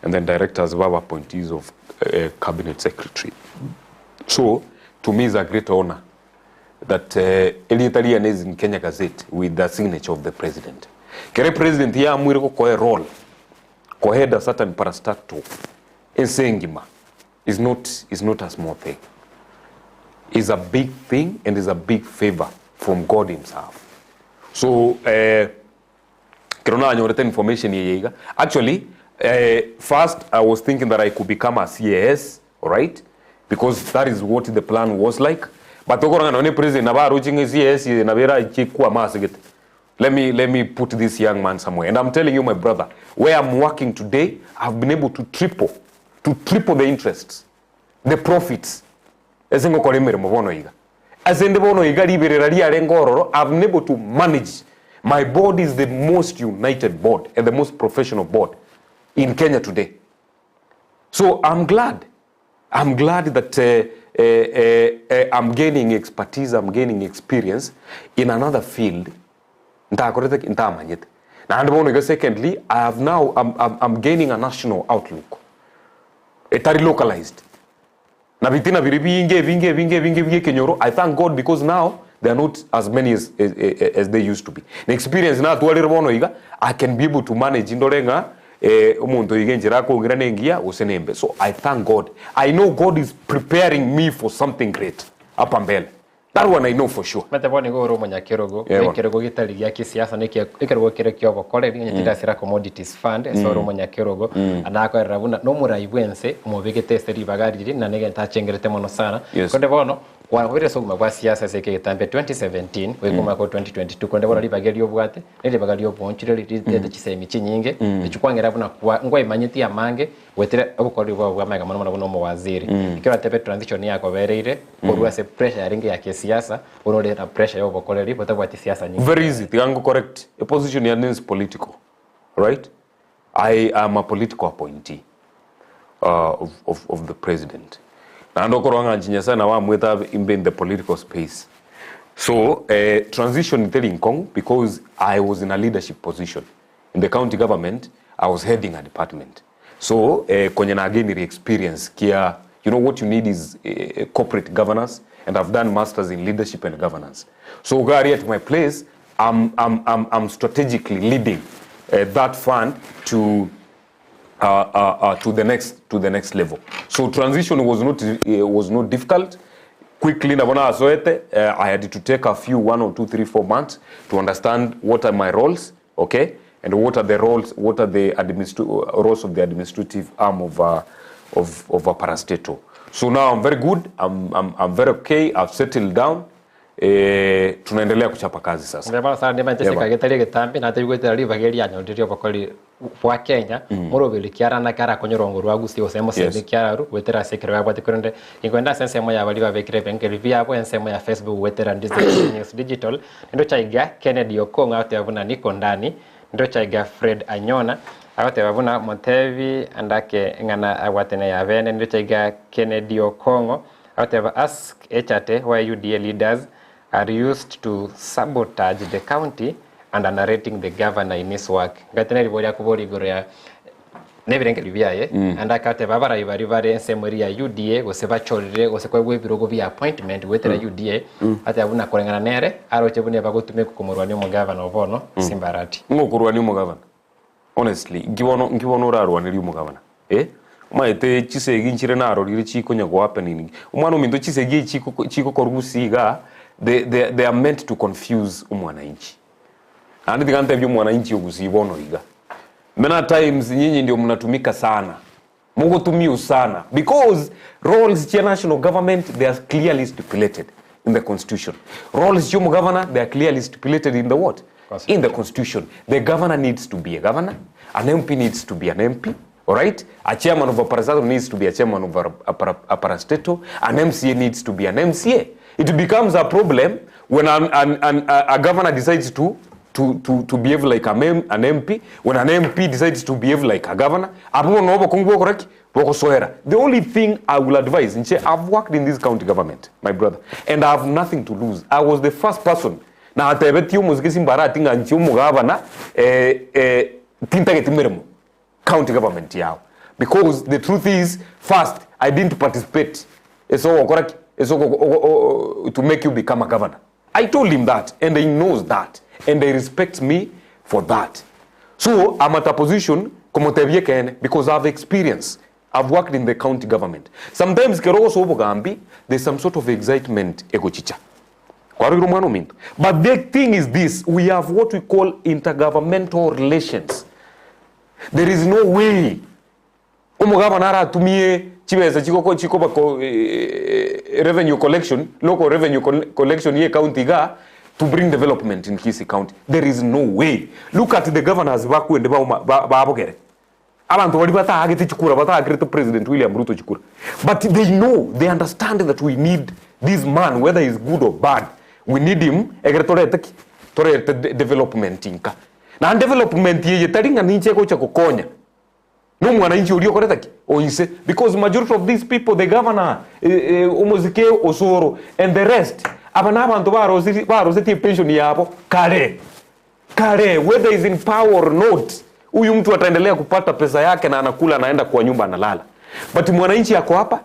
and then directors baba appointees of eh, cabinet secretary. So to me is a great honor that eh, erieta riane is in Kenya Gazette with the signature of the president. Kere president yaamwire gokoa erole kohead a certain parastatal ense engima is not, is not a small thing. Is a big thing and is a big favor from God himself. So eh, kero nanyorete information eye iga actually eh, first I was thinking that I could become a CAS, all right? Because that is what the plan was like. But okorora ng'a nonye president nabo aroche ng'a CAS eye nabo erache kwama ase gete. Let me, let me put this young man somewhere. And I'm telling you my brother, where I'm working today, I've been able to triple, to triple the interests, the profits, ase ngokora emeremo bono iga. Ase inde bono iga riberera riarenge ororo, I've been able to manage. My board is the most united board and the most professional board in Kenya today. So I'm glad. I'm glad that uh, uh, uh, I'm gaining expertise, I'm gaining experience in another field ntakorete ki ntamanyete. Naende bono iga secondly, I have now, I'm, I'm, I'm gaining a national outlook etari localized. Na bitina biri binge ebinge ebinge ebinge bia ekenyoro, I thank God because now they are not as many as, as, as they used to be. Na experience natwarire bono iga, I can be able to manage ndore ng'a eh, omonto oyo iga enchera akong'ira nengiya gose nembe. So I thank God. I know God is preparing me for something great hapa mbele. That one I know for sure. Omanyete bono igo ore omonyakerogo, Eh, bono. ekerogo getari gia kisiasa na ekia ekerogo kere kia obokoreri onye tindasira commodities fund ase ore omonyakerogo anakorera buna nomorai bwense omobegete ase ribaga riria na negento achengerete mono sana. Yes. Korende bono kwabeire ase obogima bwa siasa ase eke egetambe 2017 goika omwaka o 2022 korende bono ribaga erio obwate neribaga ria oboonchoreri rirete chisemi chinyinge echio kwang'era buna kwa nkwaemanyetie amange Goetera obokoreri bwabo bw'amaiga mono mono buna omowaziri. Ekero atebe transition yakobereire korwa ase pressure yarenge ya kisiasa bono ore na pressure y'obokoreri botabwati siasa nyinge. Very easy, tiga nko correct. A position yane is political, right? I am a political appointee uh, of, of, of the president. Naende okorwa ng'a inche Nyasaye nabo amwete abe imbe in the political space. So eh, transition teri nkong'u because I was in a leadership position. In the county government I was heading a department so eh, konya nagenire experience kia you know what you need is eh, corporate governance and I've done masters in leadership and governance so gari at my place I'm, I'm, I'm, I'm strategically leading eh, that fund to uh, uh, uh, to the next to the next level so transition was not uh, was not difficult quickly nabo nasoete uh, i had to take a few one or two three four months to understand what are my roles okay and what are the roles what are the administ roles of the administrative arm of uh, of, of a parastatal so now i'm very good i'm, I'm, I'm very okay i've settled down eh, tunaendelea kuchapa kazi sasa Mbuya mono sana nimanyete Yeba. ase ekagetari egetambe natebia goetera ribaga eria rianyorire ri'obokori bwa Kenya moroberi kiarana karakonye orongo rwa Gusii gose mosemi Yes. kiararu goetera ase ekero babwate korende inkwenda ase ensemo ya baria babekire ebirengererio biabo ensemo ya Facebook goetera Ndizi News Digital ndocha iga Kennedy Okong'o agoteba buna niko ndani ndocha iga Fred Anyona. Agoteba buna motebi andake ng'ana abwate neya bene ndoche iga Kennedy Okong'o agoteba ask Echate why UDA leaders are used to sabotage the county and underrating the governor in his work. Ngati neriboria akoboria igoro ya nebirengererio biaye naende agateba abarai baria bare ensemo eria ya UDA gose bachorire gose koegwa ebirogo bia appointment goetera UDA ateba buna koreng'ana nere aroche buna ebagotumekwa komorwania omogavana o bono Simba Arati. Ng'o okorwania omogavana? Honestly, inki bono inki bono orarwanerie omogavana? Eh? Omanyete chisegi nchire narorire chikonya go happen in omwana ominto chisegi echi chiko chigokorwa gusii igaa, they they they are meant to confuse omwananchi. Naende tiga ntebie omwananchi o gusii bono iga, many times nyinyi ndio mnatumika sana, mogotumiwa sana because roles chia national government they are clearly stipulated in the constitution. Roles chia omogavana they are clearly stipulated in the what? In the constitution. The governor needs to be a governor, an MP needs to be an MP, alright? A chairman of a parastatal needs to be a chairman of a, a, para, a parastatal, an MCA needs to be an MCA. It becomes a problem when an, an, an, a, a governor decides to to, to, to behave like a mem, an MP, when an MP decides to behave like a governor, abwo bono obokongu bokora ki? Bogosoera. The only thing I will advise, inche I've worked in this county government, my brother, and I have nothing to lose. I was the first person natebetie omosike Simbarati ng'a inche omogavana eh, eh, tintageti meremo county government yao because the truth is first I didn't participate ase ogokora ki? Ase ogo ogo o to make you become a governor. I told him that and he knows that and he respects me for that. So I'm at a position komotebia ekeene because I have experience, I've worked in the county government. Sometimes kero ogosoa obogambi there's some sort of excitement egochicha. Kwarorire omwana ominto? But the thing is this, we have what we call intergovernmental relations. There is no way Omogabana aratumie chibesa chigoko chikoba ko revenue collection, local revenue collection ye county igaa to bring development in Kisii county. There is no way. Look at the governors bakwende ba Homa ba ba Bogere. Abanto baria bataagete chikura bataakerete President William Ruto chikura. But they know, they understand that we need this man whether he is good or bad. We need him egere torete ki? Torete development inka. Naende development eye tari ng'a ninche egocha gokonya. Nomwananchi oria okoreta ki? O inse. Because majority of these people, the governor, omosike Osoro and the rest, aba nabanto barosiri barosetie epension yabo kare. Kare, whether is in power or not, huyu mtu ataendelea kupata pesa yake na anakula anaenda kwa nyumba analala. But mwananchi ako hapa,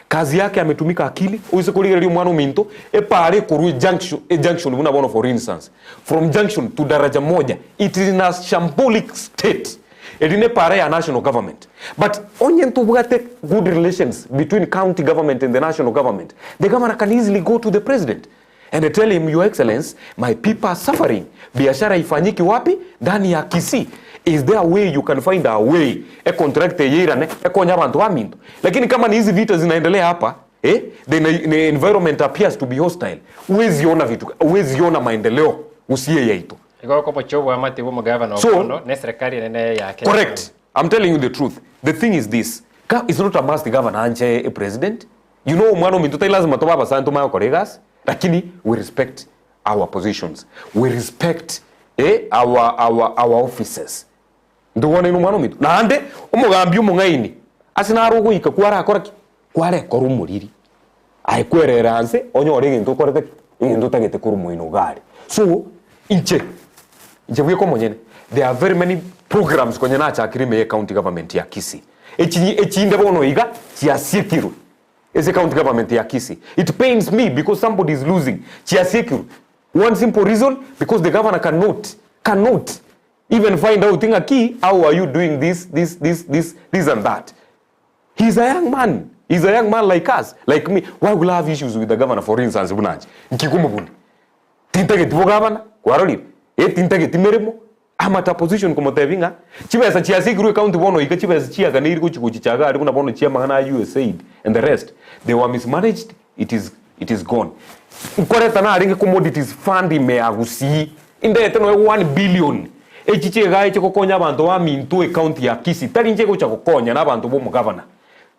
kazi yake ametumika akili, oise korigereria omwana ominto, epara ekorwa ejunction, ejunction buna bono for instance, from junction to daraja moja, it is in a shambolic state. Eri nepara ya national government. But onye ntobwate good relations between county government and the national government, the governor can easily go to the president and tell him, your excellency, my people are suffering. Biashara ifanyiki wapi? Ndani ya Kisii. Is there a way you can find a way e contract eye irane ekonye abanto baminto? Lakini kama ni hizi vita zinaendelea hapa eh, the, the environment appears to be hostile. Huwezi ona vitu, huwezi ona maendeleo usiye yaito. Igo okomochia oboamate bw'omogavana o So, bono na eserekari enene ya Kenya. Correct. I'm telling you the truth. The thing is this. Ka, it's not a must governor anche a president. You know omwana ominto tari lazima tobe abasani tomanye gokora egasi, lakini we respect our positions. We respect eh, our, our, our offices. Ntogwanaine omwana ominto. Naende omogambi omong'aini ase naro ogoika kwarakora ki? Kwarekora omoriri. Aye kwerera nse onyore egento okorete ki? Egento otagete korwa moino iga aria. So, inche, inche bweka omonyene, there are very many programs konya nachakire ime ye county government ya Kisii. Echi echinde bono iga chiasiekirwe ase county government ya Kisii. It pains me because somebody is losing. Chiasiekirwe. One simple reason, because the governor cannot, cannot even find out ng'aki how are you doing this, this, this, this, this and that. He's a young man. He's a young man like us, like me. Why will I have issues with the governor for instance buna inche? Nki komobuna? Tintageti bogavana, kwarorire? Eh, tintageti meremo. I'm at a position komotebia ng'a chibesa chiasikirwe ecounty bono iga chibesa chiaganeiri gochi gochicha iga aria buna bono chia amang'ana a USAID and the rest, they were mismanaged, it is, it is gone. Nkoreta narenge commodities fund ime ya Gusii, indete noe 1 billion echi chigae chigokonya abanto baminto ecounty ya Kisii, tari inche gocha gokonya na abanto ba omogavana.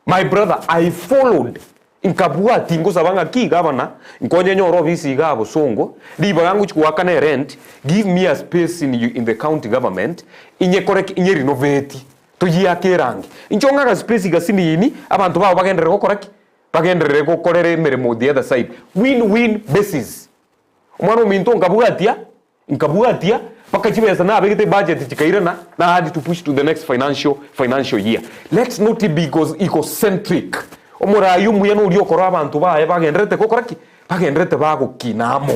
My brother, I followed. Nkabwatia ngosaba ng'aki gavana, nkonye nyore ofisi igaa Bosongo, ribaga ngochia goakana erent, give me a space in in the county government, inyekore ki, inye renovate, toyiake erangi. Inche ong'e agaspace gasinini, abanto bao bagenderere gokora ki? Bagenderere gokorera emeremo the other side. Win win basis. Omwana ominto nkabwatia, Nkabwatia mpaka chibesa nabegete ebudget chikairana na had to push to the next financial financial year. Let's not be egocentric. Omorai omuya noria okora abanto baye bagendererete gokora ki? Bagendererete bagokina amo.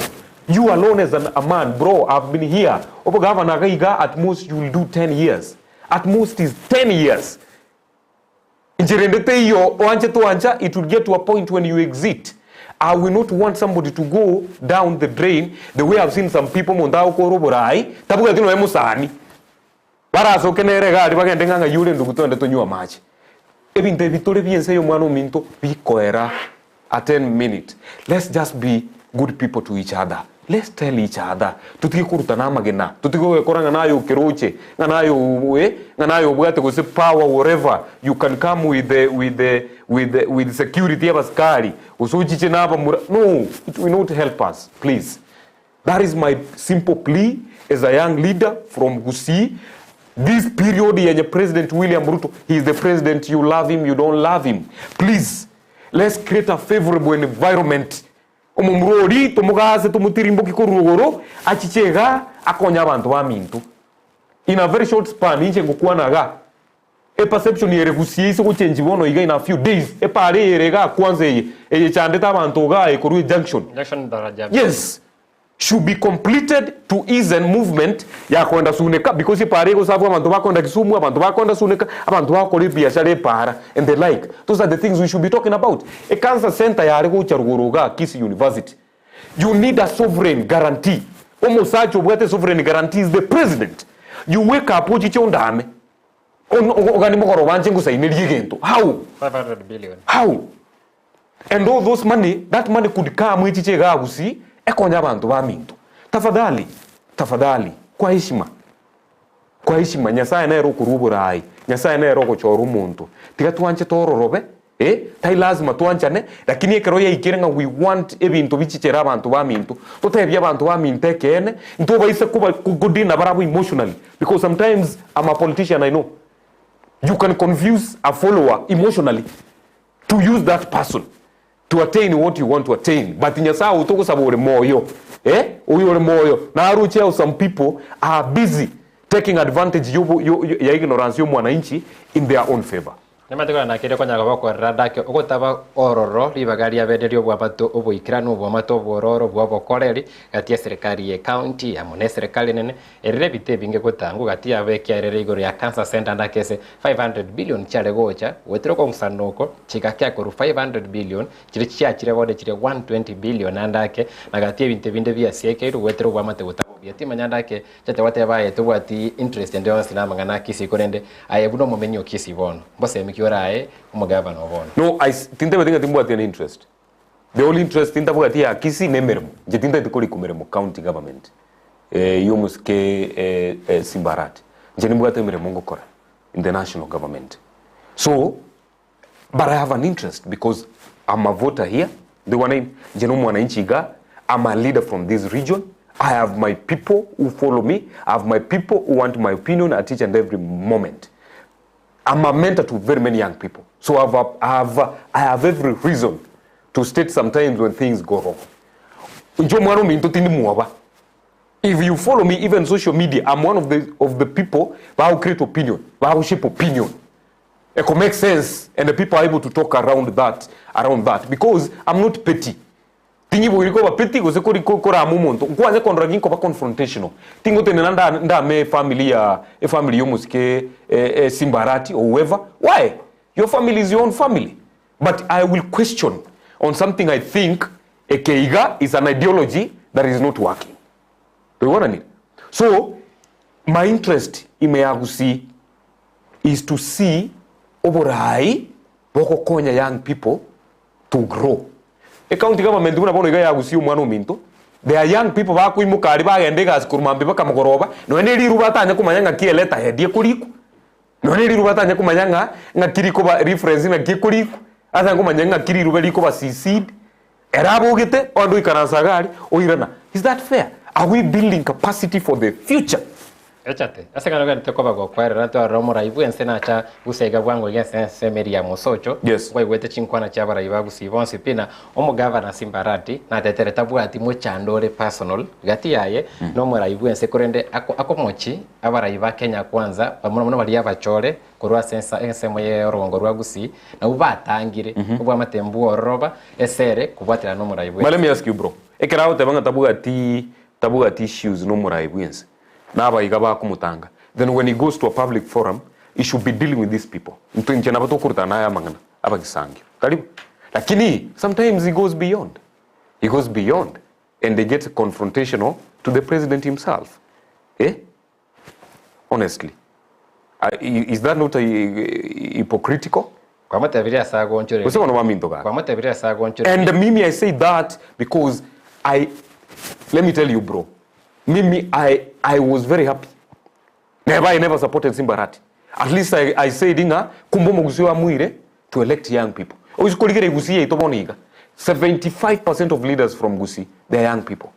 You alone as an, a man, bro, I've been here. Obogavana iga iga at most you will do 10 years. At most is 10 years. Inchera ende teiyo oanche toancha it will get to a point when you exit I will not want somebody to go down the drain the way I've seen some people omonto agokora oborai tabwati nonya mosani barasoke nere iga aria bagende ng'a ng'ai ore ndugu twende tonywe amache ebinto ebi tore biense eye omwana ominto bikoera at any minute let's just be good people to each other let's tell each other totige korutana amagena totige gokora ng'a naye okeroche ng'a naye eh ng'a naye obwate gose power whatever you can come with the with the with the with security abasikari gose ochiche na abamura no it will not help us please that is my simple plea as a young leader from Gusii this period yenye President William Ruto he is the president you love him you don't love him please Let's create a favourable environment omomura oria tomogase tomotirimbokie korwa rogoro achiche igaa akonye abanto baminto. In a very short span inche ngokwana igaa e perception ere gusii ase gochenji bono iga in a few days epara eye ere igaa kwanza eye eye echandete abanto igaa ekorwa ejunction Junction daraja mbili. Yes should be completed to easen movement ya koenda Suneka because epaara egosabwa abanto bakoenda Kisumu, abanto bakoenda Suneka, abanto bagokora ebiashara epaara and the like. Those are the things we should be talking about. E cancer centre yare gocha rogoro igaa Kisii University. You need a sovereign guarantee. Omosacha obwate sovereign guarantee is the president. You wake up ochiche ondame ogani mogoroba nche ngosainerie egento. How? 500 billion. How? And all those money, that money could come echiche igaa gusii ekonye abanto baminto. Tafadhali, tafadhali, kwa heshima, kwa heshima, Nyasaye nere okorua oborai, Nyasaye nere ogochora omonto. Tiga twanche tororobe, eh, tai lazima twanchane, lakini ekero yaikire ng'a we want ebinto bichichere abanto baminto, totebie abanto baminto ekeene, ntobaise koba kodeal nabarabwo emotionally, because sometimes I'm a politician I know, you can confuse a follower emotionally. To use that person to attain what you want to attain but Nyasaye oyo togosaba ore moyo eh oyo ore moyo naroche how some people are busy taking advantage yobo yo ya ignorance ya omwananchi in their own favor. Nimanyete korende nakeire konya koba okorera ndake ogotaba ororo ribaga ria bene ri'obwamato oboikeranu obwamato obwororo bw'obokoreri gati y'eserekari ye county amo n'eserekari enene Erire ebite ebinge gotangwa gati yabo ekiarere igoro ya Cancer Centre ndake ase 500 billion chiare gocha, goetera okong'usana oko chigakea korwa 500 billion chiria chiachire bono chire 120 billion naende ake na gati y'ebinto ebinde biasiekeirwe goetera oboamate gotaba obuya. Timanya ande ake chiacha goteba aye tobwati interest ende yonsi na amang'ana a Kisii korende aye buna omomenyi o Kisii bono mbosemi ki orae omogavana o bono? No, I, tintebeti ng'a timbwati any interest. The only interest ntabwati ya Kisii nemeremo. Inche tintagete korikwa meremo county government eh, y'omosike eh, eh, Simba Arati. Inche nimbwate emeremo ngokora in the national government. So, but I have an interest because I'm a voter here. Ndigwana inche no mwananchi iga, I'm a leader from this region. I have my people who follow me. I have my people who want my opinion at each and every moment. I'm a mentor to very many young people. So I've, I've, I have every reason to state sometimes when things go wrong. Inche omwana ominto tindi mwoba. If you follow me even social media, I'm one of the, of the people bago create opinion, bago shape opinion. Eko make sense and the people are able to talk around that, around that because I'm not petty. Tinyiboiri koba petty gose kori korama omonto. Nkwanye kondora ginkoba confrontational. Tingotenena nda ndame efamily ya efamily yomosike eh, Simba Arati or whoever. Why? Your family is your own family. But I will question on something I think eke iga is an ideology that is not working. Toigwananire? So my interest ime ya Gusii is to see oborai bogokonya young people to grow. Ecounty government buna bono iga ya Gusii omwana ominto, there are young people bakoimoka aria bagenda egasi korwa mambia mpaka mogoroba, nonya ne riruba atanye komanya ng'aki eletterhead ekorikwa, nonya ne riruba atanye komanya ng'a ng'aki rikoba reference ng'aki ekorikwa. Ase nkomanya ng'aki riruba rikoba cc'd, ere abogete, onde oikaransa iga aria, oirana. Is that fair? Are we building capacity for the future? Echate, ase ekero ogenderete koba gokwerera, twarora omorai bw'ense nacha gusa iga bwango iga ase ensemo eria ya mosocho, Yes. nkwaigwete chinkwana chi'abarai ba Gusii bonsi pi na omogavana Simba Arati natetere tabwati mochando ore personal gati yaye na omorai bw'ense korende ako akomochi abarai ba Kenya Kwanza mono mono baria abachore korwa ase ensa ensemo ye orogongo rwa Gusii nabwo batangire obwamate mbwororoba esere kobwaterana na omorai But let bw'ense. me ask you bro, ekero agoteba ng'a tabwati tabwati issues na omorai bw'ense, na abaiga bakomotanga, then when he goes to a public forum, he should be dealing with these people. Intwe inche nabo tokorutana naye amang'ana, abagisangio. Tari bo? Lakini sometimes he goes beyond. He goes beyond and he gets confrontational to the president himself. Eh? Honestly. Is that not hypocritical? Kwamotebirie ase agonchoreria. Gose bono baminto gaki. Kwamotebirie ase agonchoreria. And mimi I say that because I let me tell you bro mimi I I was very happy neba I never supported Simba Arati at least I, I said ng'a kumbe omogusi oyo amuire to elect young people oise korigereria Gusii yaito bono iga 75% of leaders from Gusii they are young people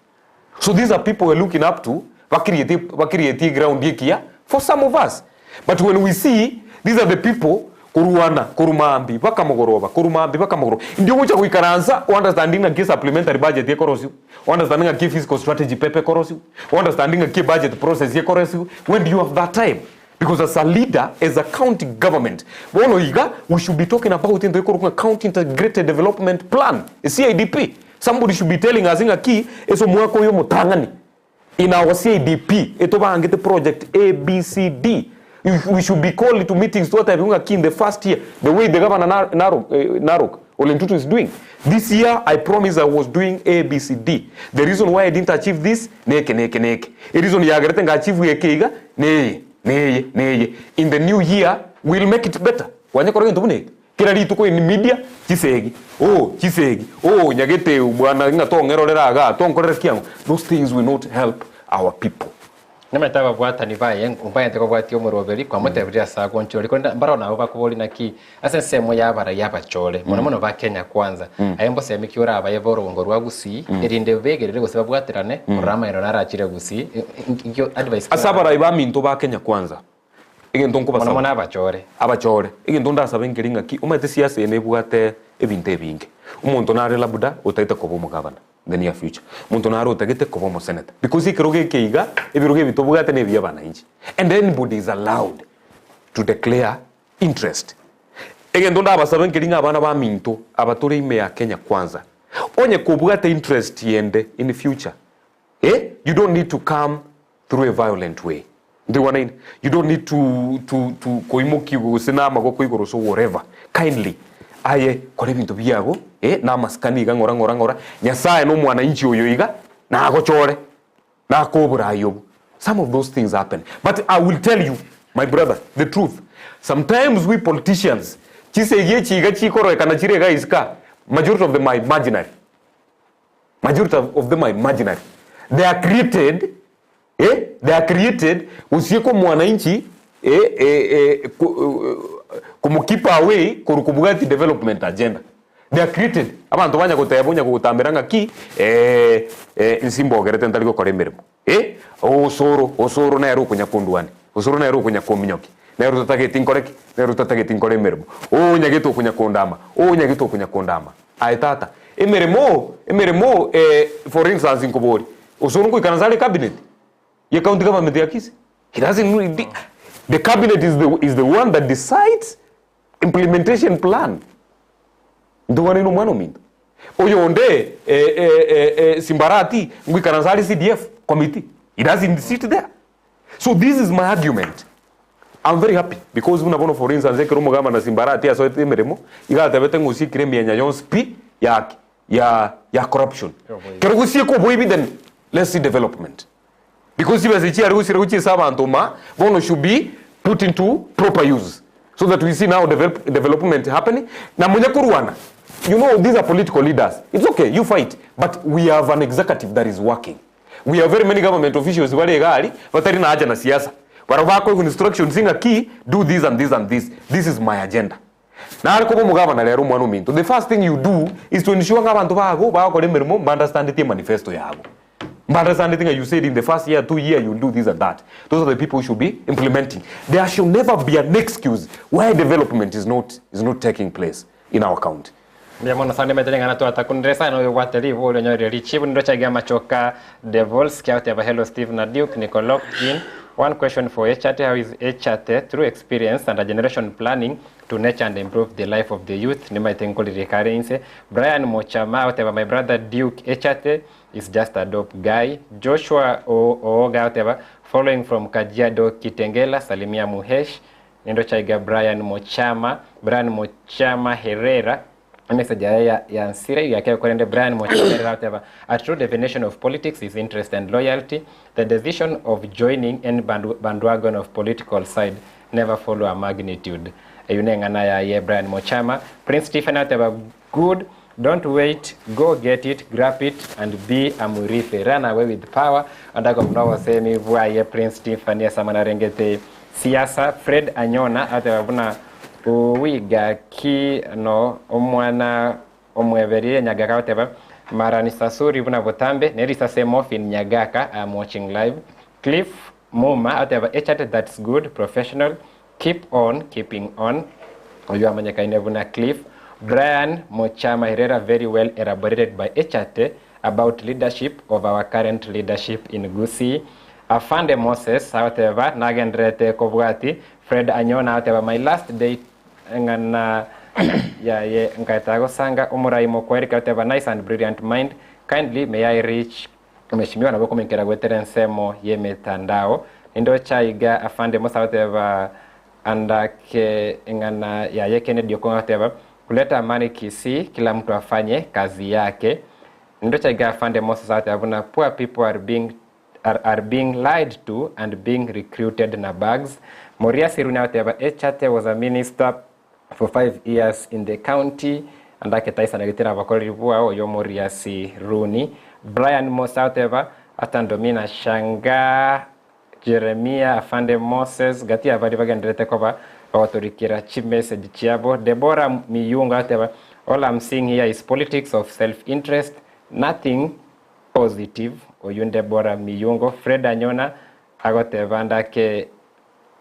So these are people we're looking up to bakirieti bakirieti eground ekiya for some of us but when we see these are the people korwana korwa maambia mpaka mogoroba korwa maambia mpaka mogoroba indio ogocha goikaransa o understanding ng'aki supplementary budget ekorosiwa o understanding ng'aki fiscal strategy paper ekorosiwa o understanding ng'aki budget process ekorosiwa when do you have that time because as a leader as a county government bono iga we should be talking about into ekorokwa ng'a county integrated development plan CIDP Somebody should be telling us ng'aki ase omwaka oyo omotang'ani in our CIDP etobangete project A, B, C, D. We should be called to meetings twatebigwe ng'aki in the first year the way the governor Narok, Narok Ole Ntutu is doing. This year I promise I was doing A, B, C, D. The reason why I didn't achieve this neke neke neke. E reason yagerete nga achieve eke iga neye neye neye. In the new year we'll make it better. Kwanyekora gento buna eke. Kera rituko in media, chisegi, oh chisegi, oh nyagete bwana ng'a tong'erorera igaa, tonkorera kiang'o, those things will not help our people. Namanyete ababwatani baye mbaete kobwatia omoroberi, kwamotebirie ase agonchoreri, korende mbarao nabo bakoboria naki ase ensemo y'abarai abachore, mono mono ba Kenya Kwanza, aye mbosemi ki orabaye b'orogongo rwa Gusii, erinde begerere gose babwaterane korora amaino narachire Gusii, Inkio advice ki Ase orabae? abarai baminto ba Kenya Kwanza, Egento Mono nkobasaba. mono abachore. Abachore. Egento ndasabe nkeri ng'aki, omanyete siasa eye nebwate ebinto ebinge. Omonto nare labda otagete koba omogavana in the near future, omonto nare otagete koba omosenator, because ekerogo eke iga, ebirogo ebi tobwate na ebia abananchi, and anybody is allowed to declare interest. Egento ndabasabe nkeri ng'a abana baminto aba tore ime ya Kenya kwanza, onye kobwate interest yende in future, Eh you don't need to come through a violent way ntoigwanaine you don't need to to to koimokia gose na amagoko igoro gose whatever kindly aye kora ebinto biago eh na amasikani iga ng'ora ng'ora ng'ora Nyasaye na omwananchi oyo iga nagochore nakoe oborai obwo some of those things happen but I will tell you my brother the truth sometimes we politicians chisegi echi iga chikororekana chire iga isiko aa majority of them are imaginary. Majority of them are imaginary. They are created, eh, they are created gosieka omwananchi eh, eh, eh, komokeep away korwa kobwati development agenda. They are created. Abanto banya goteba onya gogotambera ng'aki eh, eh, inse mbogerete ntari gokora emeremo. Eh, osoro, osoro nere okonya kondwania, osoro nere okonya kominyokia, nere otatageti nkore ki? Nere otatageti nkore emeremo. Oo onyagete okonya kondama, oo onyagete okonya kondama. Aye tata, emeremo, emeremo eh, for instance nkoborie, osoro nkoikaransa are cabinet ye county government ya Kisii? He doesn't know, the, the cabinet is the, is the one that decides implementation plan. Ntogane omwana ominto. Oyonde eh, eh, eh, eh, Simbarati ngoikaransa are CDF committee. He doesn't sit there. So this is my argument. I'm very happy because buna bono for instance ekero omogabana Simbarati asoete emeremo iga atebete ng'a osiekire emienya yonsi pi ya ki? Ya ya corruption. Kero gosieka oboibi then let's see development. Because chibesa echi chiare gosira gochia ase abanto ma bono should be put into proper use so that we see now develop, development happening na monye korwana you know these are political leaders it's okay you fight but we have an executive that is working We have very many government officials bare iga aria batari na haja na siasa. Barabwo bakoigwa instructions ng'a ki, do this and this and this, this is my agenda. Nare koba omogabana rero omwana ominto, the first thing you do is to ensure ng'a abanto bago bagokora emeremo mbaunderstandeti emanifesto yabo. Mbaunderstandeti ng'a you said in the first year, 2 year you'll do this and that. Those are the people who should be implementing. There should never be an excuse why development is not, is not taking place in our county. Mbuya mono sana nimanyete ring'ana twatakunire sana oyo obwate ribori onyorire richibu nindoche amachoka Devils kiagoteba hello Steve na Duke niko locked in one question for Echate how is Echate through experience and a generation planning to nurture and improve the life of the youth nimanyete nkoririka are inse Brian Mochama agoteba my brother Duke Echate is just a dope guy Joshua Ooga agoteba following from Kajiado Kitengela salimia Muhesh Nindoche aiga Brian Mochama, Brian Mochama Herrera, emessage yaye ya, ya nsire yake korende Brian Mochama Herrera agoteba a true definition of politics is interest and loyalty the decision of joining any band, bandwagon of political side never follow a magnitude eywo neng'ana yaye Brian Mochama Prince Stephen agoteba good don't wait go get it grab it and be a murife run away with power onde buna obosemi bwaye Prince Stephen ase amang'ana arengete Siasa, Fred Anyona ateba buna Uwi gaki no omwana omweberie Nyagaka agoteba Mara ni sasuri buna botambe ne risase Morphine Nyagaka I am watching live Cliff Muma ateba Echate that's good professional keep on keeping on oyio amanyekaine buna Cliff Brian Mochama Herrera very well elaborated by Echate about leadership of our current leadership in Gusii. Afande Moses agoteba nagendererete kobwati Fred Anyona agoteba my last day eng'ana yaye nkaeta gosanga omorai mokweri agoteba nice and brilliant mind kindly may I reach mheshimiwa nabo komenkera gwetera ensemo y'emetandao nindocha iga Afande Moses agoteba andake eng'ana yaye Kennedy Okong'o agoteba kuleta amani Kisii kila mtu afanye kazi yake nindocha iga Afande Moses agoteba buna poor people are being are, are being lied to and being recruited na bags. Moria Siruni agoteba Echate was a minister for 5 years in the county and aketaisana gitira abakoreri bwao oyo Moria Siruni. Brian Musa agoteba hata ndo mi nashangaa Jeremia Afande Moses gati abari bagenderete koba bagotorikera chimessage chiabo. Deborah Miyunga agoteba all I'm seeing here is politics of self-interest nothing positive oyio Deborah Miyungo. Fred Anyona agoteba ndake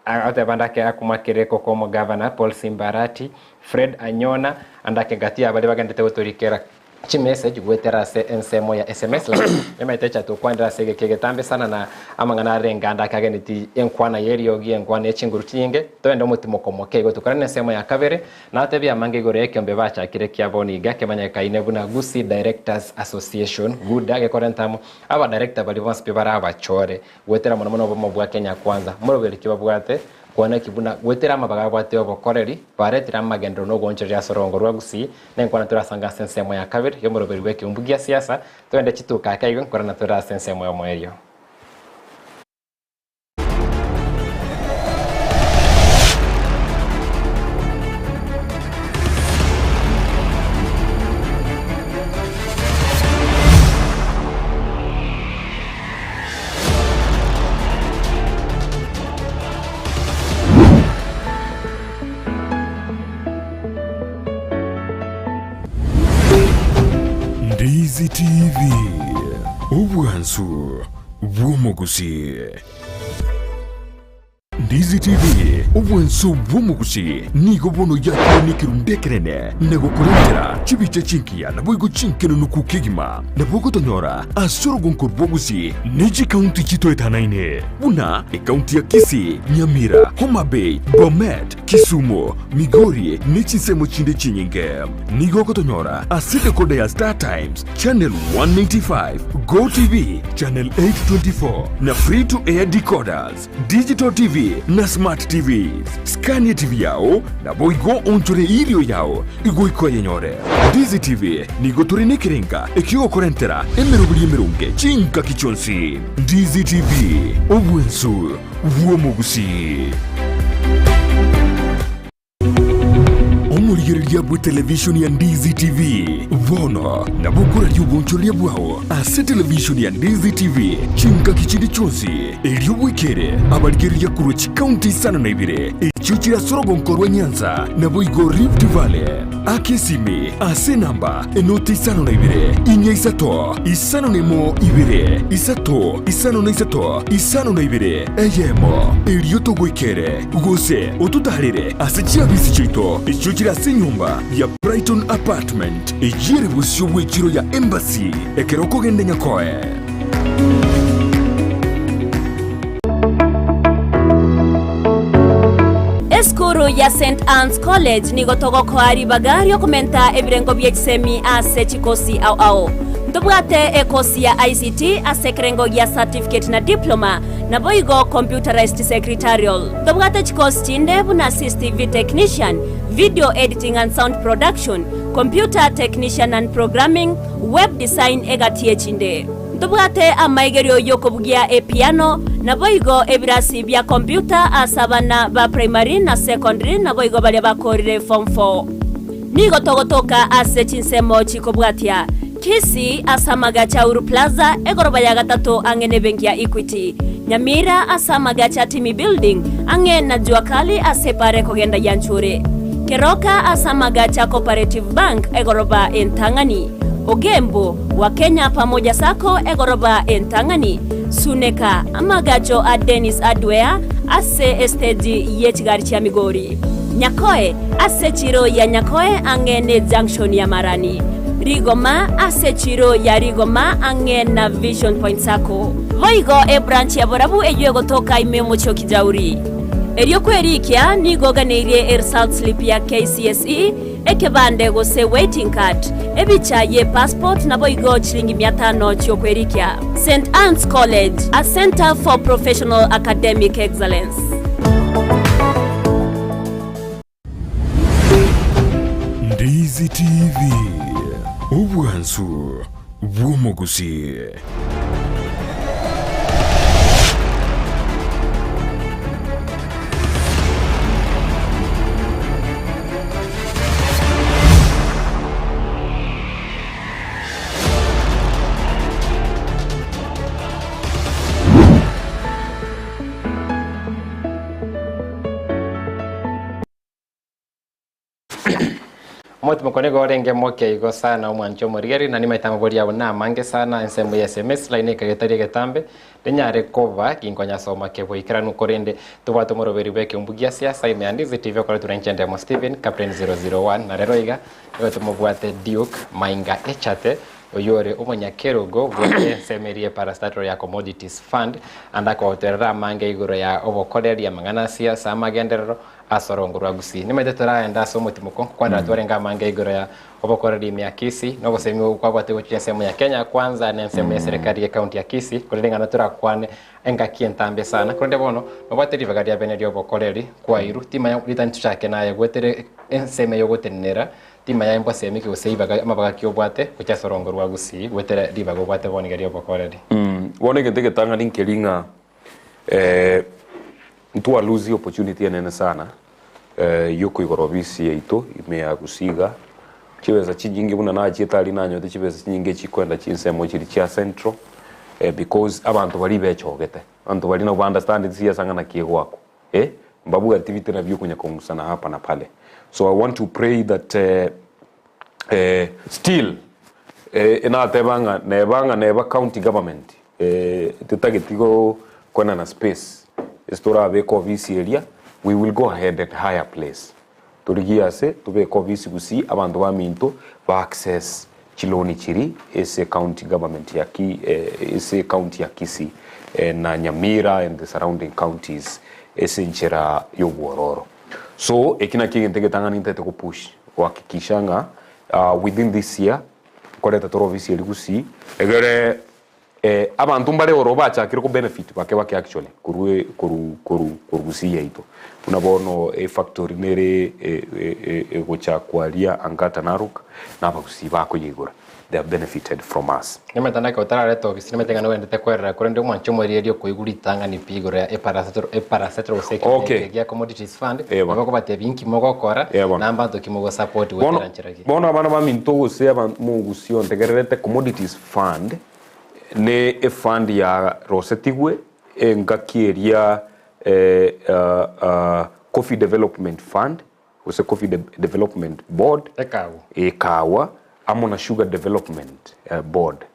agoteba ndake akumakire koko omogavana Paul Simbarati. Fred Anyona andake gati abari bagendete gotorikera chimessage gwetera ase ensemo ya SMS emaete chatokwanera ase egeke egetambe sana na amang'ana are enganda akageneti enkwana yeriogi enkwana echinguru chinyinge toende omotimo komoke igo tokorana ensemo ya kabere natebia amange igoro ekiombe bachakire kia bono iga kemanyekaine buna Gusii Directors Association GUDA gekore ntamo aba director bari bonsi pi bare abachore gwetera mono mono obomo bwa Kenya Kwanza moroberi ki babwate kwana ki buna gwetera amabaga abwate obokoreri baretire amagendero na ogoonchoreria ase orongo rwa Gusii nenkwana torasanga ase ensemo ya kabere yomoroberi bwa ekeumbu gia siasa toende chituka ake igo nkorana tore ase ensemo yomoerio. Ndizi TV, obwansu bw'omogusi. Ndizi TV, obwansu bw'omogusi nigo bono yakire nekerundu ekenene na gokorentera chibicha chinkiya naboigo chinkenunuku kegima nabo ogotonyora ase orogonko rw'ogusi ne chikaunti chitoetanaine buna ekaunti ya Kisii, Nyamira, Homa Bay, Bomet, Kisumu, Migori ne chinsemo chinde chinyinge. Nigo ogotonyora ase decoder ya Star Times, Channel 195, Go TV, Channel 824 na Free to Air decoders, Digital TV na Smart TVs. Scan TV yao naboigo onchore irio yao igoika oyenyore. Ndizi TV nigo tore nekerenga ekiogokorentera emeroberi emeronge chingaki chionsi. Ndizi TV, obwensu bw'omogusii. Omorigereria bw'etelevishoni ya Ndizi TV bono nabo okoraria obonchoreria bwao ase televishoni ya Ndizi TV chingaki chinde chionsi, erio bwekere abarigereria korwa chikaunti isano na ibere. echio chire ase orogonko rwa Nyanza, naboigo Rift Valley. Aka esimi ase enamba enoti 52 4 isato 51 2 3 53 52 eyemo, erio togoikere gose ototaarere ase chiabisi chiaito echio chire ase enyomba ya Brighton Apartment eyio ere bosio bw'echiro ya Embassy ekero okogenda Nyakoe. Esukuru ya St Anne's College nigo togokoa ribaga riokomenta ebirengo bie chisemi ase chikosi ao ao. Ntobwate ekosi ya ICT ase ekerengo gia certificate na diploma, naboigo computerized secretarial. Ntobwate chikosi chinde buna CCTV technician, video editing and sound production, computer technician and programming, web design egati echinde. Ntobwate amaigerio y'okobugia epiano, naboigo ebirasi bia computer ase abana ba primary na secondary naboigo baria bakorire form four. Nigo togotoka ase chinsemo chikobwatia, Kisii ase amagacho a Uru Plaza, egoroba ya gatato ang'e nebenki ya Equity, Nyamira ase amagacho a Timi Building ang'e na Jua Kali ase epara ekogenda Yanchuri, Keroka ase amagacho a Cooperative Bank egoroba entang'ani, Ogembo, wa Kenya Pamoja Sacco egoroba entang'ani, Suneka, amagacho a Dennis Hardware ase esteji ye chigari chia Migori, Nyakoe, ase echiro ya Nyakoe ang'e ne junction ya Marani, Rigoma, ase echiro ya Rigoma ang'e na Vision Point Sacco. Boigo ebranch ya Borabu eyio egotoka ime omochie o Kijauri. Erio kwerikia nigo oganeirie eresult slip ya KCSE, ekebande gose waiting card, ebicha ye passport naboigo chilingi mia tano chiokwerikia. St Anne's College, a centre for professional academic excellence. Ndizi TV, obwansu bw'omogusii. Omotimoko nigo orenge moke igo sana omwanche omorigeri na nimaete amabori abo namange sana ensemo ya SMS line ekagetari egetambe ninyare koba ginkonyasoma keboikeranu korende tobwate omoroberi bw'ekeumbu gia siasa ime ya Ndizi TV okoretwa na inche Ndemo Stephen Captain 001 na rero iga nigo tomobwate Duke Mainga Echate oyio ore omonyakerogo bwe ensemo eria Parastatal ya Commodities Fund ande akogoterera amange igoro ya obokoreri amang'ana a siasa amagenderero Ase orongo rwa Gusii. Nimaete toraende ase omotimoko nkokwanera twarenge amange igoro ya obokoreri ime ya Kisii na obosemi obo kwabwate gochia ensemo ya Kenya kwanza na ensemo ya eserekari ye county ya Kisii korende ng'a torakwane engaki entambe sana korende bono nobwate ribaga ria bene riobokoreri kwairu timanya ritani tochake naye goetere ensemo eye ogotenenera timanya embosemi ki gose ibaga amabaga ki obwate gochia ase orongo rwa Gusii goetera ribaga obwate bono iga riobokoreri. Bono egento egetang'ani nkeri ng'a Ntwa lose opportunity enene sana yokoigora ofisi yaito ime ya Gusii iga. Chibesa chinyinge buna nachiete aria nanyorete chibesa chinyinge chikoenda chinsemo chiria chia central because abanto baria bechogete. Abanto baria nabo ba understand siasa ng'a naki egoakwa eh, mbabwati bitena bia okonya kong'usana hapa na pale. So I want to pray that still nateba ng'a neba ng'a neba county government Totageti koenana space ase torabeke ofisi eria, we will go ahead and hire place. Torigie ase tobeke ofisi gusii abanto baminto ba access chiloni chiria ase county government ya ki ase county ya Kisii na Nyamira and the surrounding counties ase enchera ya obwororo. So eki nakio egento egetang'ani ntagete go push gohakikisha ng'a within this year nkoreta tore ofisi eria gusii egere Abanto mbare oro bachakire ko benefit bake bake actually korwa koru koru koru gusii yaito. Buna bono efactory nere egochakwa aria Angata Narok na abagusii bakoyeigora they have benefited from us. Nimanyete naki otarareta obisi nimanyete ng'a nogendete kwerera korende omwanche omorierie okoigwa ritang'ani pi igoro ya eparasetro eparasetro gose ekiombe Okay. eke gia commodities fund Eba. nabo okobatebia inki mogokora Eh bono. na mbanto ki mogosupport Bono goetera nchera ki. bono abana baminto gose aba mogusii ontegererete commodities fund Ne efund yarosetigwe engaki eria. Coffee Development Fund gose Coffee Development Board, Ekawa. ekawa amo na Sugar Development Board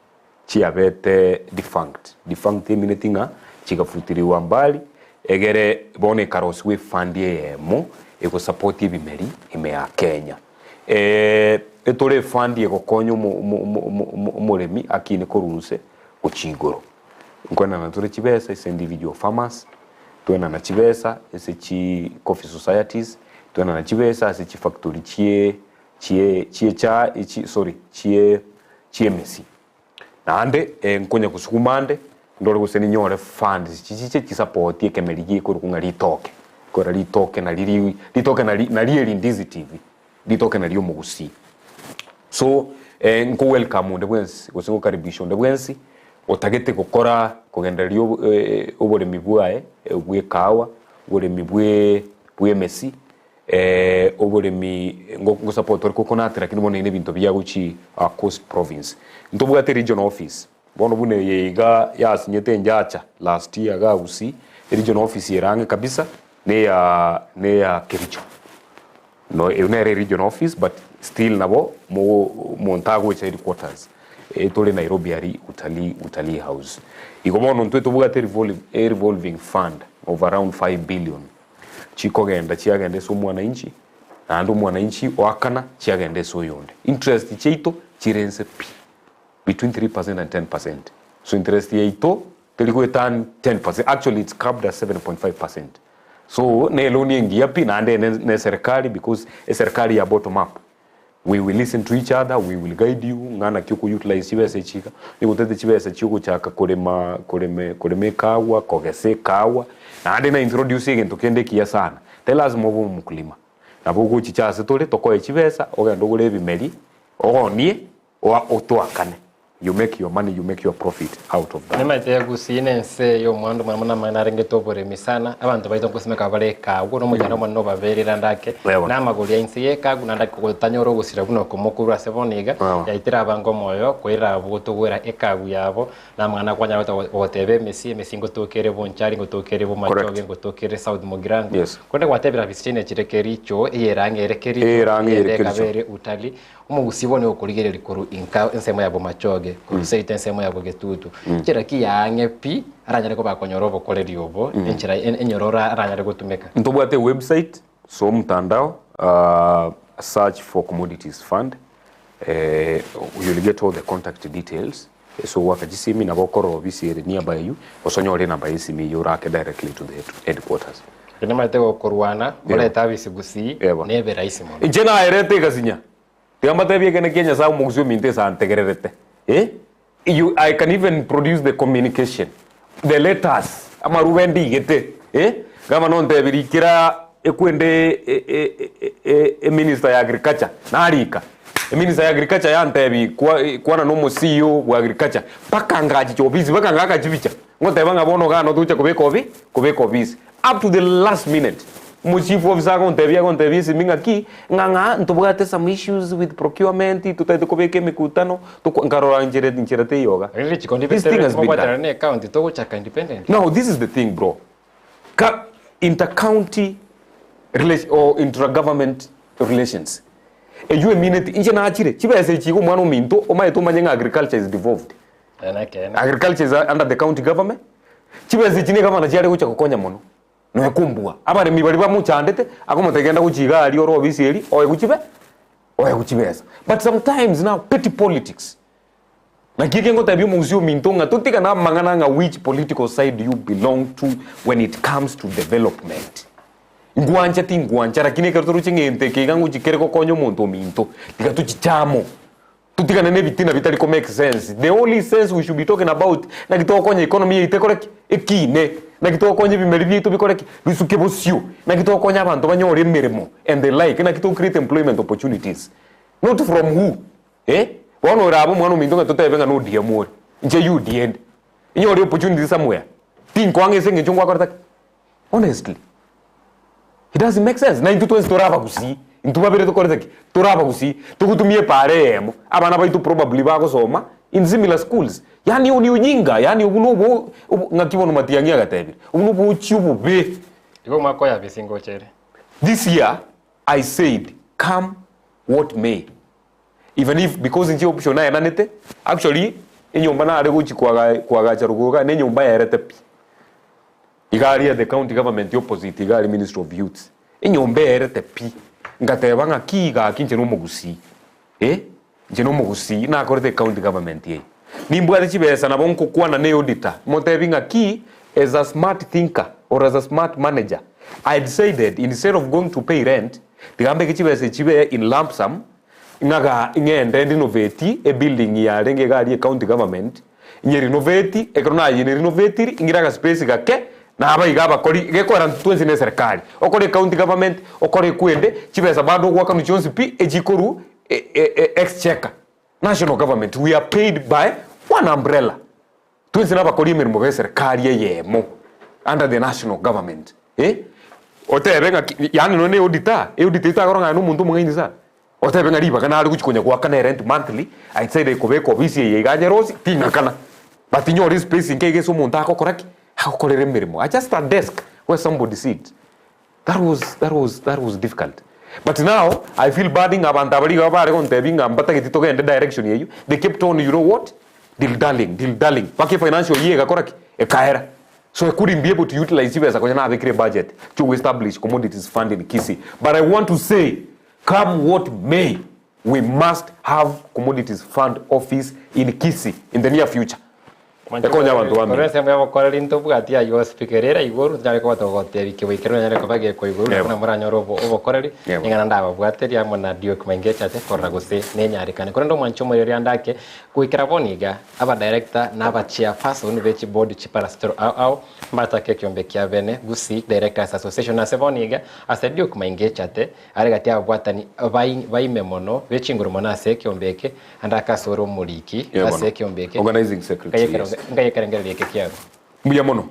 chiabete defunct. Defunct emineti ng'a chigafutirigwa mbali egere bono ekarosiwa efund eyemo egosapoti ebimeri ime ya Kenya. Etore efund egokonya omo omo omo omo omoremi akine korwa inse gochia igoro. Nkoenana tore chibesa ase individual farmers, twenana chibesa ase chi coffee societies, twenana chibesa ase chifactory chie chie chiechae chi sorry chie chiemesi. Naende nkonya gosuguma ande ndore gose ninyore funds chichiche chisapoti ekemeri gekorokwa ng'a ritoke, kora ritoke nari ri ritoke nari nari eri TV, ritoke nari omogusii. So nko welcome onde bwensi gose ngokaribisha onde bwensi otagete gokora kogendereria oboremi bwaye bwa ekahawa, oboremi bwe bwa emesi, oboremi ngosupport ore coconut lakini bono ne ebinto bia gochi coast province. Ntobwate regional office, bono buna eye iga yasinyete enjacha last year igaa Gusii, regional office ere ang'e kabisa neya neya Kericho. No eyio nere regional office but still nabo omonto agocha headquarters tore Nairobi aria Utalii Utalii House. Igo bono intwe tobwate a revolving fund of around 5 billion chikogenda chiagenda ase omwananchi naende omwananchi oakana chiagenda ase oyonde. Interest chiaito chire nse pi between 3% and 10%. So interest yaito Teri goetania 10%, actually it's capped at 7.5%. So ne eloan engiya pi naende ene ne eserikari because eserikari ya bottom up. We will listen to each other, we will guide you ng'a naki oko utilize chibesa echi iga, nigo otagete chibesa chia ogochaka korema koreme korema ekawa, kogesa ekawa, naende na introduce egento kende ekiya sana, tari lazima obe omokulima, nabo ogochicha ase tore tokoe chibesa ogende ogore ebimeri, oonie oa otoakane. You make your money, you make your profit out of that. Nimaete Gusii nense y'omwando mono mono amang'ana arengete oboremi sana, abanto baito nkosimeka bare ekagu, na omochando omonene obaberire ande ake, Ewa. na amagori a inse y'ekagu naende ake gotanyora ogosira buna okomo korwa ase bono iga, Ewa. yaitire abange omoyo, koirera abwo gotogwera ekagu yabo, na amang'ana kwanyara gota goteba emesi, emesi ngotoka ere Bonchari, ngotoka ere Bomachoge, Correct. ngotoka ere South Mugirango. Yes. Korende gwatebire abisi chine chire Kericho, eyerang'e ere Kericho, Eyerang'e ere eyende Kericho. ekaba ere Utalii, Omogusii bono nigo okorigereria korwa inka ensemo ya bomachoge, korwa seito ensemo ya bogetutu. Enchera ki yaang'e pi aranyare koba akonyora obokoreri obo, enchera enyororo aranyare gotumeka? Ntobwate ewebsite, so omtandao, search for commodities fund, you'll get all the contact details, ase ogoaka chisimi nabo okorora ofisi ere nearby you, gose onyore enamba ya esimi eyio orake directly to the headquarters. Ekero nimanyete gokorwana, orete abisi gusii, Eba. nebe rahisi mono. Inche naerete egasinya, tiga mbatebie ekeene kia Nyasae omogusi ominto ase antegererete, eh, you, I can even produce the communication, the letters, amarube ndigete, eh, gavana ontebirie kera ekwende e- e- e- e- eminister ya agriculture, narika, eminister ya agriculture yantebi kwa kwana na omo CEO bwa agriculture, mpaka ngachicha ofisi, mpaka ngaaka chibicha, ngoteba ng'a bono iga notogocha kobeka obi kobeka ofisi. Up to the last minute, omochief officer agontebia agontebia esimi ng'aki, ng'a ng'a ntobwate some issues with procurement, totagete kobeka emekutano, tokwa nkarora nchera nchera teiyo iga. Riri chikondi This thing has been done. mobwaterane ne county togochaka independent. Now this is the thing bro, ka inter-county relation or intra-government relations, eywo emineti, inche nachire, chibesa echi iga omwana ominto omanyete omanye ng'a agriculture is devolved. Agriculture is under the county government, chibesa echi ne gavana chiare gocha gokonya mono, nonya kombua. Abaremi baria bamochandete, akomotebia genda gochia iga aria ore ofisi eria, oegwe chibe oegwe chibesa. But sometimes now petty politics, naki eke ngotebia omogusii ominto ng'a totigane amang'ana ng'a which political side you belong to when it comes to development. Ngwancha tingwancha lakini ekero toroche ng'ento eke iga ngochi kere gokonya omonto ominto, tiga tochiche amo. Totigane nebitina bitari ko make sense. The only sense we should be talking about naki togokonya economy yaito ekore ki? Ekine. Naki togokonya ebimeri biaito bikore ki? Bisuke bosio. Naki togokonya abanto banyore emeremo and the like. Naki to create employment opportunities. Not from who? Eh? Bono orabe omwana ominto ng'a totebe ng'a no ODM ore. Inche UDA inde. Inyore opportunity somewhere. Tinkoang'a ase eng'encho ngwakorete ki? Honestly. It doesn't make sense. Na intwe twensi tore abagusii, intwe babere tokorete ki? Tore abagusii, togotumia epaara eyemo, abana baito probably bagosoma in similar schools. Yaani obo ni ujinga, yaani obwo nobo obo ng'aki bono Matiang'i agatebire, obwo nobochie obobe. Igo omwaka oyo abisi ngocha ere. This year I said come what may even if because inche option naenanete actually enyomba nare gochi koaga koagacha rogoro iga na enyomba yaerete pi. Iga aria the county government opposite iga aria ministry of youths enyomba yaerete pi ngateba ng'aki gaki inche na omogusii eh inche na omogusii nakorete ecounty government eye nimbwate chibesa nabo nkokwana na eauditor motebi ng'aki as a smart thinker or as a smart manager I decided instead of going to pay rent tiga mbeke chibesa echi chibe in lump sum ng'aga ng'ende ndinoveti ebuilding yarenge iga aria ecounty government Nyerinoveti, ekero nayenerinovetirie, ing'ire agaspace gake, naba iga abakori, gekoera intwe twensi na eserekari. Okore ecounty government, okore ekwende, chibesa bado ogoakanwa chionsi pi, echikorwa exchequer. National government, we are paid by one umbrella. Twensi na abakori emeremo ba eserekari eyemo, under the national government eh. Otebe ng'aki, yaani nonye na eauditor, eauditor etagora ng'a aye na omonto omong'aini sana. Otebe ng'a ribaga nare gochia konya goakana erent monthly, instead kobeka ofisi eye iga nyerosie, ting'akana. But nyore espace nke iga ase omonto agokora ki? Agokorera emeremo. Just a desk where somebody sit. That was, that was, that was difficult. But now, I feel bad ng'a abanto aba riga bare gontebia ng'a mbatageti togende direction eyio, they kept on you know what? Dilly dallying, dilly dallying. Mpaka efinancial year egakora ki? Ekaera. So I couldn't be able to utilize chibesa konya nabekire ebudget chiogo establish commodities fund in Kisii. But I want to say, Come what may, we must have commodities fund office in Kisii in the near future. Ekonye abanto Korwa bamino. ensemo y'obokoreri ntobwati ayio osipika ere ere igoro, tonyare koba togotebia ki goikera onyare koba gekwa igoro, Yebo. buna moranyore obo obokoreri, Yebo. ning'ana ndababwaterie amo na Duke Maingecha ase korora gose nenyarekane. Korende omwanchi omoreri ande ake, goikera bono iga, aba director na aba chairperson be chiboard chiparastero ao ao, mbatake ekiombe kia bene Gusii Directors Association ase bono iga, ase Duke Maingecha ate, Are gati y'ababwatani baime mono be chinguru mono ase ekeombe eke, ande akasore omoriki Yebo ase bono. ekeombe eke, Organizing secretary, yes. nkai ekerengererio eke kiago. Mbuya mono.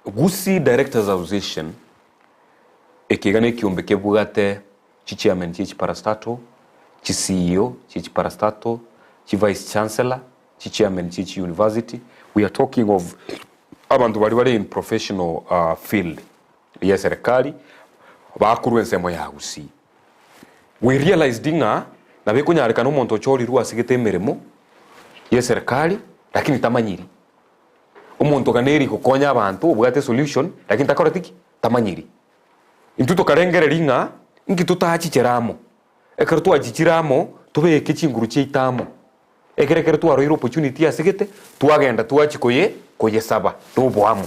Gusii Directors Association eke iga nekiombe kebwate chichairman chie chiparastato, chi CEO chie chiparastato, chi vice chancellor, chichairman chie chiuniversity, we are talking of abanto baria bare in professional field. y'eserekari bakorwa ensemo ya Gusii. We realized ng'a nabo ekonyarekana omonto ochorirwe asegete emeremo y'eserekari lakini tamanyiri. Omonto iga neri gokonya abanto obwate esolution lakini takoreti ki? Tamanyiri. Intwe tokarengereria ng'a inki totachichera amo. Ekero twachichire amo tobeke chinguru chiaito amo. Ekero ekero twaroire opportunity asegete twagenda twachia koye koyesaba noboamo.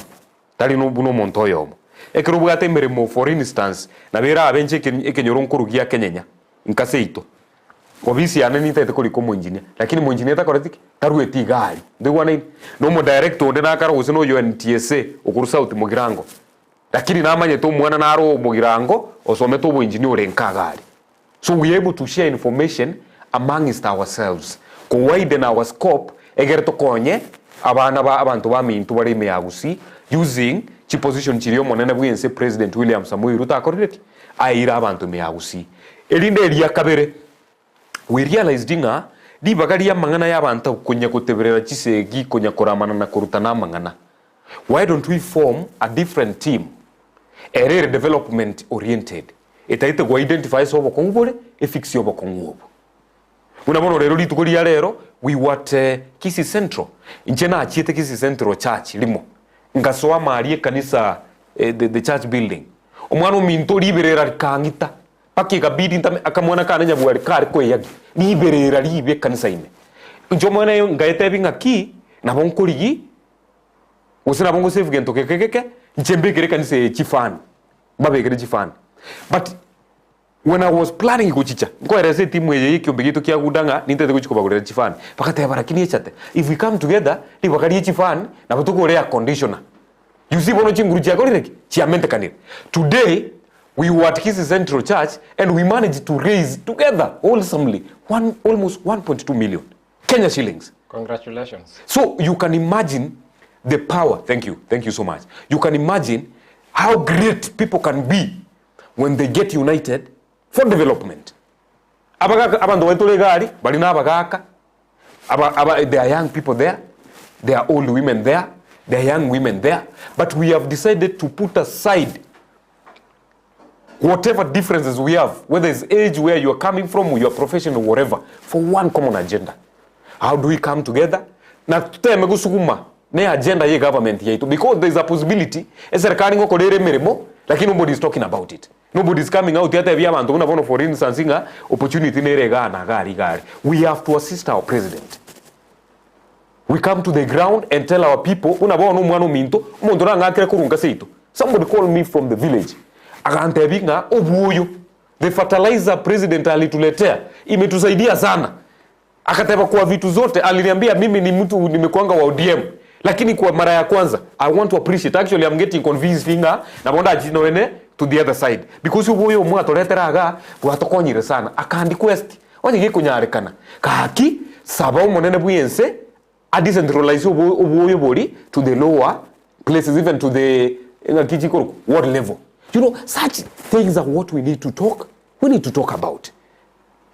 Tari buna omonto oyomo. Ekero obwate emeremo, for instance, nabo erabe inche ekenyoro nkorugia kenyenya, inka seito. Ofisi yane nintagete korika omoengineer, lakini omoengineer takoreti ki? Tarueti iga aria. Ntoigwanaine? Na omodirector onde nakare gose na oyo NTSA okorwa South Mugirango, lakini namanyete omwana nare o Mugirango osomete oboengineer ore nka iga aria. So we are able to share information amongst ourselves, ko widen our scope egere tokonye abana ba abanto baminto bare ime ya Gusii using chiposition chiria omonene bwense President William Samoei Ruto akorire ki? Aeire abanto ime ya Gusii. Erinde eria kabere, we realized ng'a ribaga ria amang'ana ya abanto konya goteberera chisegi, konya koramana na korutana amang'ana, why don't we form a different team ere ere development oriented Etaete go identify ase obokong'u bore, efixe obokong'u obwo. Buna bono rero rituko ria rero, we were at Kisii Central. Inche nachiete Kisii Central Church rimo, nkasoa amo aria ekanisa the, the church building. Omwana ominto riberera rikang'ita, mpaka ekabidi ntame, akamwana kane nyabwari kare koeyagia, riberera ribe ekanisa ime. Inche omwene nkaetebia ng'aki, nabo nkorigi, gose nabo ngosave gento geke geke, inche mbekere ekanisa eye chifani. Mbabekere chifani but when I was planning gochicha nkoeresa etimu eye y'ekiombe giaito kia Guda ng'a nintete gochia kobagorera chifani bagateba lakini echate if we come together ribaga rie chifani nabo togore air conditioner you see bono chinguru chiakorire ki? Chiamentekanire today we were at Kisii Central Church and we managed to raise together wholesomely one, almost 1.2 million Kenya shillings. Congratulations. So you can imagine the power. Thank you. Thank you so much. You can imagine how great people can be when they get united for development. Abagaka abanto baitore egari bari na abagaka aba, aba, there are young people there there are old women there there are young women there but we have decided to put aside. Whatever differences we have, whether it's age, where you are coming from, your profession or whatever, for one common agenda. How do we come together? Na toteme gosuguma ne agenda ye government yaito because there is a possibility eserikari ngokora ere emeremo lakini nobody is talking about it. Nobody is coming out atebie abanto buna bono for instance ng'a opportunity nere igaa na igaa aria iga aria. We have to assist our president. We come to the ground and tell our people buna bono omwana ominto omonto orang'akere korwa nka seito. Somebody called me from the village agantebia ng'a obwoyo the fertilizer president alituletea imetusaidia sana. Akateba kwa vitu zote aliniambia mimi ni mtu nimekuanga wa ODM lakini kwa mara ya kwanza I want to appreciate actually I'm getting convinced ng'a nabo ndachi noene to the other side because obwoyo omwatoretera igaa bwatokonyire sana akandiquest Onye gekonyarekana, gaki saba omonene bw'ense a decentralize obwoyo boria to the lower places even to the ng'aki chikorokwa ward level. You know such things are what we need to talk, we need to talk about.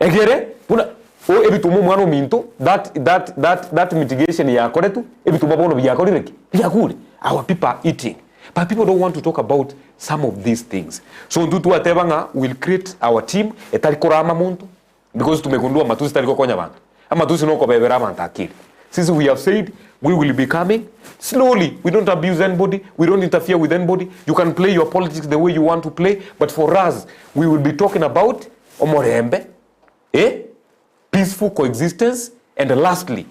Egere buna o ebituma omwana ominto that that that that mitigation yakoretwe ebituma bono biakorire ki? Biakure. Our people are eating but people don't want to talk about some of these things. So intwe twateba ng'a we'll create our team etari korama monto because tumegundua amatusi tari gokonya abanto. Amatusi nokobebera abanto akili. Sisi we have said we will be coming slowly, we don't abuse anybody, we don't interfere with anybody, you can play your politics the way you want to play, but for us we will be talking about omorembe, eh, peaceful coexistence and lastly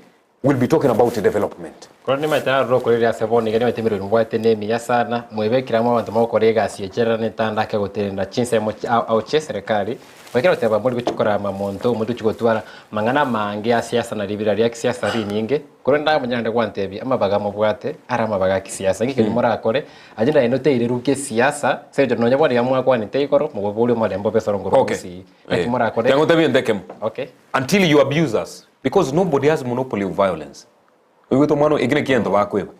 We'll be talking about development. Korende nimanyete naroro okoreria ase bono iga nimanyete emeremo mbwate nemiya sana, mwebekire amo abanto mogokora egasi echera netanda ake gotenena chinsemo ao ao chieserekari, goikera goteba mbori gochia korama monto omonto ochia gotwara mang'ana amange a siasa na ribira ria kisiasa rinyinge, korende ndamanya naende gwantebia amabaga mobwate are amabaga a kisiasa, ng'iki keria morakore agenda naende oteire kesiasa ase eng'encho nonya bono iga mwakwanete igoro moboborie omorembe obe ase orongoro Okay. gusii. Naki morakore? Tiga ngotebie egento ekemo. Okay. Until you abuse us. Because nobody has monopoly of violence. Oigwete omwana oyo, eki nakio egento bakweba.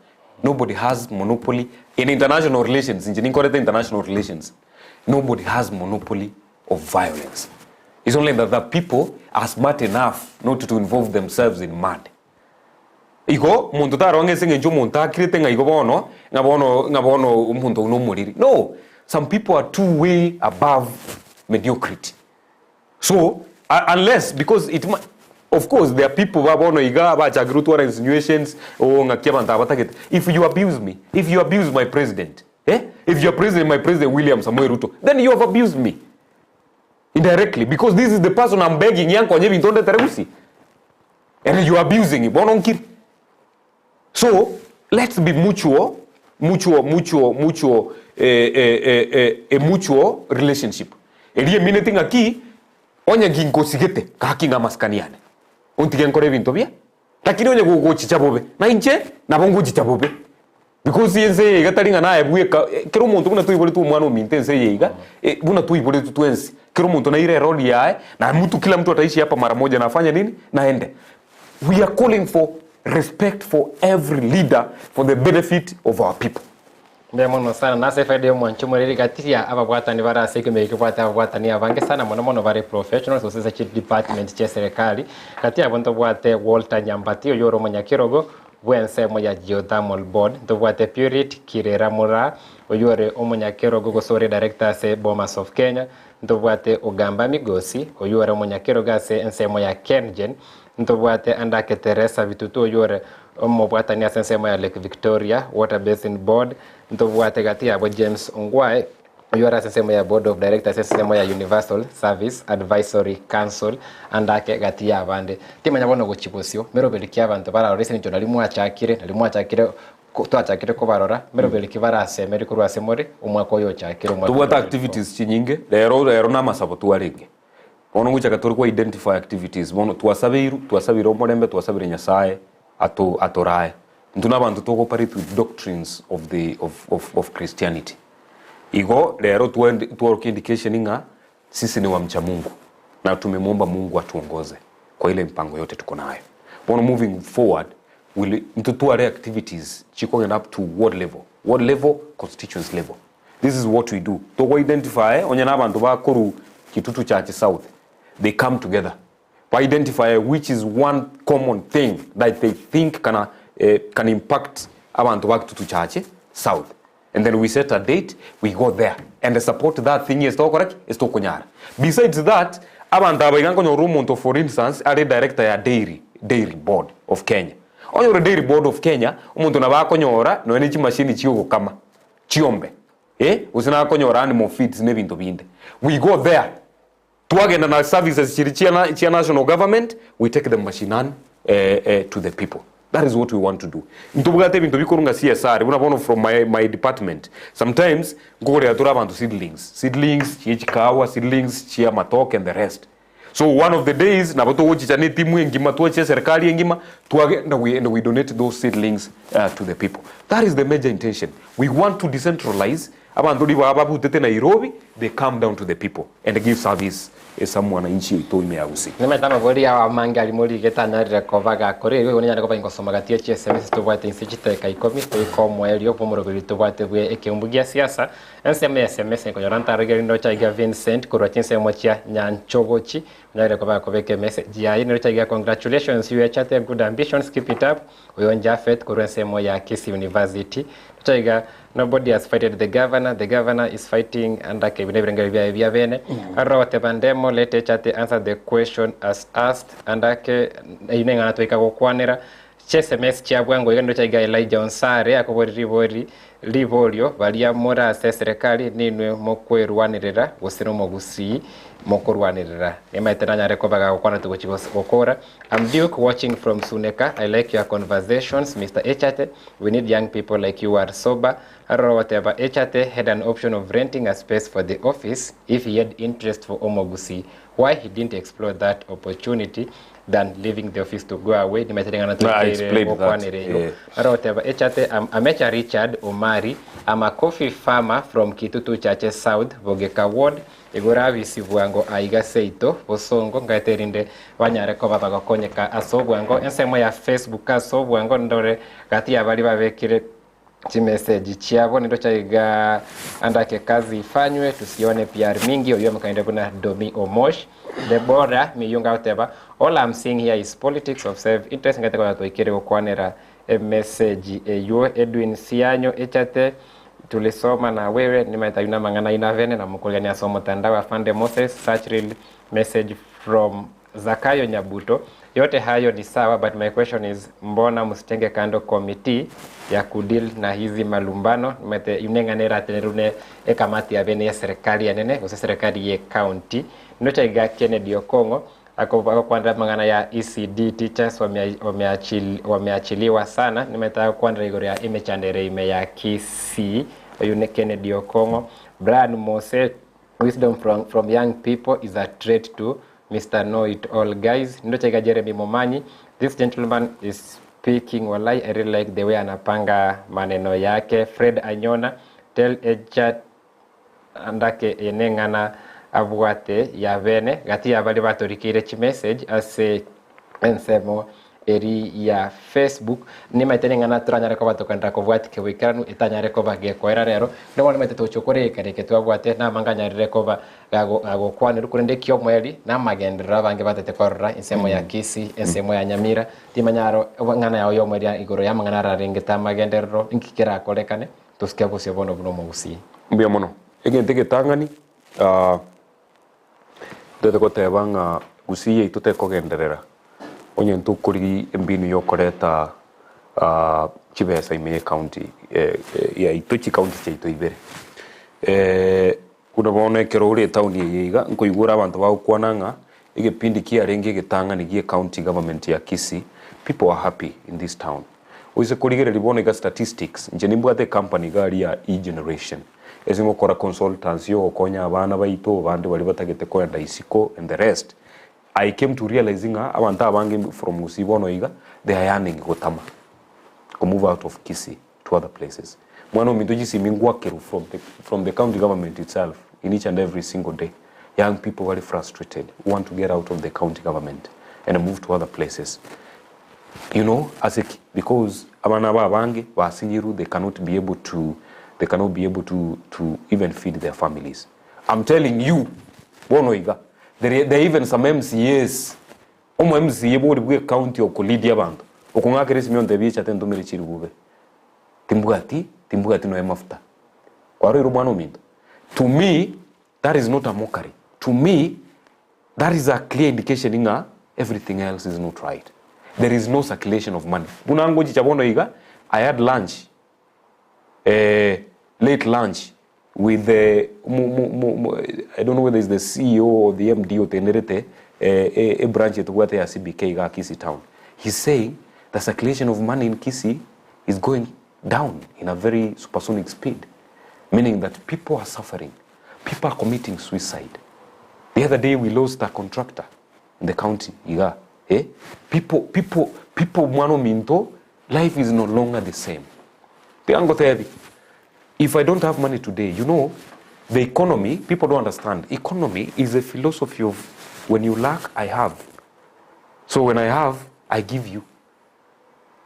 Nobody has monopoly in international relations, inche ninkorete international relations, nobody has monopoly of violence. It's only that the people are smart enough not to involve themselves in mud. Igo omonto tarora ng'a ase eng'encho omonto akirete ng'a igo bono, ng'a bono, ng'a bono omonto oyio nomoriri. No! Some people are too way above mediocrity. So unless because it of course there are people ba bono iga bachakire gotwara insinuations oh ng'aki abanto aba batagete. If you abuse me, if you abuse my president, eh, if your president my president William Samoei Ruto, then you have abused me indirectly because this is the person I'm begging yankonye ebinto ndetere gusii and you are abusing him bono nkire. So let's be mutual, mutual, mutual, mutual, eh, eh, eh, eh, a mutual relationship. Eria emineti ng'aki, onye ginkosigete, gaki ng'a amasikani ane. Ontige nkore ebinto bia, lakini onye gogochicha bobe, na inche nabo ngochicha bobe. Because ense eye iga tari ng'a naye bweka, eh, kera omonto buna twaiboretwe omwana ominto ense eye iga, eh, buna twaiboretwe twensi, kera omonto naire erori yaye, na mtu kila mtu ataishi hapa mara moja na afanye nini? Naende. We are calling for respect for every leader for the benefit of our people. Mbuya mono sana nase efaida y'omwancho omoreri gati ya ababwatani bare ase ekeombe eke kebwate ababwatani abange sana mono mono bare professionals gose ase chidepartment chia eserekari. Gati yabo ntobwate Walter Nyambati oyio ore omonyakerogo bw'ensemo ya Geothermal Board, ntobwate Purity Kirera Muraa oyio ore omonyakerogo gose ore director ase Bomas of Kenya, Ntobwate Ogamba Migosi, oyio ore omonyakerogo ase ensemo ya KenGen. Ntobwate Andake Teresa Bitutu, oyio ore omobwatani ase ensemo ya Lake Victoria Water Basin Board. Ntobwate gati yabo James Ongwae, oyio ore ase ensemo ya Board of Directors ase ensemo ya Universal Service Advisory Council. Andake gati y'abande. Timanya bono gochia bosio, meroberi ki abanto bararore ase eng'encho nario mwachakire, nario mwachakire Twachakire kobarora, meroberi ki barasemeri korwa ase more omwaka oyo ochakire omwaka Tobwate 2024? activities chinyinge, rero rero namasabo twarenge. Bono ngochaka tore ko identify activities bono twasabeirwe, twasabire omorembe, twasabire Nyasaye ato atorae. Intwe na abanto togo operate with doctrines of the of of of Christianity. Igo rero twaende tworokia indication ng'a sisi ni wa mcha Mungu na tumemwomba Mungu atuongoze kwa ile mpango yote tuko nayo. Bono moving forward will ntotware activities chikogenda up to ward level, ward level, constituency level. This is what we do. Togo identify onye na abanto bakoru Kitutu Church South, they come together ba identify which is one common thing that they think can, eh, can impact abanto ba Kitutu Church South. And then we set a date, we go there and support that thing ase togokora ki? Ase tokonyara. Besides that, abanto aba iga nkonyora omonto for instance are director ya dairy, Dairy Board of Kenya. Onye ore Dairy Board of Kenya, omonto nabo akonyora nonya ne chimashini chiogokama chiombe, eh, gose nakonyora animal feeds na ebinto binde. We go there, twagenda na services chiria chia chia national government, we take them mashinani eh, eh, to the people. That is what we want to do. Ntobwate ebinto bikorwa ng'a CSR, buna bono from my, my department, sometimes nkogorera tore abanto seedlings, seedlings chie chikawa, seedlings chia amatoke and the rest. So one of the days nabo togochicha ne etimu engima twachicha eserikari engima twagenda we and we donate those seedlings uh, to the people. That is the major intention. We want to decentralize abanto ribaga babutete Nairobi they come down to the people and give service esa mwananchi oito ime ya Gusii. Nimanyete amabori ao amange aria morigete anyarire koba gakora erio, igo ninyare koba ingosoma gati ye chiesms tobwate inse chidakika ikomi toike omoerio bw'omoroberi tobwate bwe ekeumbu gia siasa. Ensemo ya sms nkonyora ntarogereria ndoche aiga Vincent korwa chinsemo chia Nyanchogochi onyarire koba gakobeka emessage yaye niroche aiga congratulations you echate good ambitions keep it up oyo Japhet korwa ensemo ya Kisii University ndoche aiga nobody has fighted the governor the governor is fighting under kebina ebirengererio biaye bia bene aroro agoteba Ndemo let Echate answer the question as asked andake eyio neng'ana twaika gokwanera Chi'SMS chia bwango iga niroche iga Elijah Onsare akoboria ribori riborio baria more ase eserekari ninwe mokwerwanerera gose nomogusii mokorwanerera nimaete nanyare koba gagokwana togochi gokora I'm Duke watching from Suneka I like your conversations Mister Echate we need young people like you are sober aroro goteba Echate had an option of renting a space for the office if he had interest for omogusii why he didn't explore that opportunity than leaving the office to go away nimaete ring'ana No, I toikeire explained that. gokwanera eyio Yeah. arogoteba echate am, amecha Richard Omari I'm a coffee farmer from Kitutu Chache South Bogeka Ward igoro abisi bwango aiga seito bosongo ngaete erinde banyare koba bagokonyeka ase obwango ensemo ya Facebook ase obwango ndore gati ya baria babekire Chimeseji chiabo nindo iga andake kazi ifanywe tusione PR mingi oyio amakainde buna Domi Omosh Deborah Miyunga agoteba all I'm seeing here is politics of self interest ngate konya twaikire gokwanera emeseji eywo Edwin Sianyo echate tulisoma na wewe nimaete aywo namang'ana aino abene na mokorigania ase omotandao Afande Moses search real message from Zakayo Nyabuto, Yote hayo ni sawa but my question is mbona msitenge kando committee ya kudeal na hizi malumbano mete ineng'ana eratenerwe ekamati ya bene ya serikali enene gose serikali ye county ndocha iga Kennedy Okong'o agokwanera amang'ana ya ECD teachers wameachiliwa sana nimete agokwanera igoro ya emechando ere ime ya Kisii oyio ne Kennedy Okong'o Brian Mose Wisdom from, from young people is a threat to Mister Know It All guys. Ndocha iga Jeremy Momanyi. This gentleman is speaking walai. I really like the way anapanga maneno yake. Fred Anyona tell Echa andake eneng'ana abwate ya bene gati ya bari batorikeire chimessage ase ensemo eri ya Facebook nimaete ning'ana toranyare koba tokoenderera kobwatia boikeranu etanyare koba gekoera rero rende bono nimaete togochia koreka reke twabwate namanganyarire koba gago gagokwanerwa korende ekiomoerio namagenderero abange batete korora ensemo ya Kisii ensemo ya Nyamira timanya aro eng'ana yao yomoerio igoro yamang'ana ararengete amagenderero inki kerakorekane tosike bosio bono buna omogusii. Mbuya mono. Egento egetang'ani Ntotete goteba ng'a gusii yaito tekogenderera onye ntokorigia embinu yokoreta chibesa ime y'ecounty yaito chicounty chiaito ibere. Buna bono ekero ore etown eye iga nkoigwa ore abanto bagokwana ng'a egepindi kiarenge egetang'ani gie county government ya Kisii, people are happy in this town. Oise korigereria bono iga statistics, inche nimbwate ecompany iga aria ya E-generation. Ase ngokora consultancy yogokonya abana baito abande baria batagete koenda isiko and the rest, I came to realize ng'a abanto abange from Gusii bono iga they are yearning gotama, ko move out of Kisii to other places. Mwana ominto chisimi ngwakerwa from the, from the county government itself in each and every single day. Young people very frustrated who want to get out of the county government and move to other places. You know ase ki? Because abana aba abange basinyirwe they cannot be able to they cannot be able to to even feed their families. I'm telling you bono iga there there are even some MCAs omo MCA bori bwe county oko lead abanto okong'akera esimi ontebie echate ntomere chirigube timbwati timbwati nonya mafuta. Kwaroire omwana ominto? To me that is not a mockery, to me that is a clear indication ng'a everything else is not right. There is no circulation of money. Buna ngochicha bono iga, I had lunch eh, late lunch with the mo, mo, mo, mo, I don't know whether it's the CEO or the MD otenerete eh, eh, e branch etobwate ya CBK iga Kisii town. He's saying the circulation of money in Kisii is going down in a very supersonic speed, meaning that people are suffering, people are committing suicide. The other day we lost a contractor in the county iga eh? People, people, people mwana ominto, life is no longer the same. Tiga ngotebi, if I don't have money today, you know, the economy, people don't understand, economy is a philosophy of when you lack, I have. So when I have, I give you.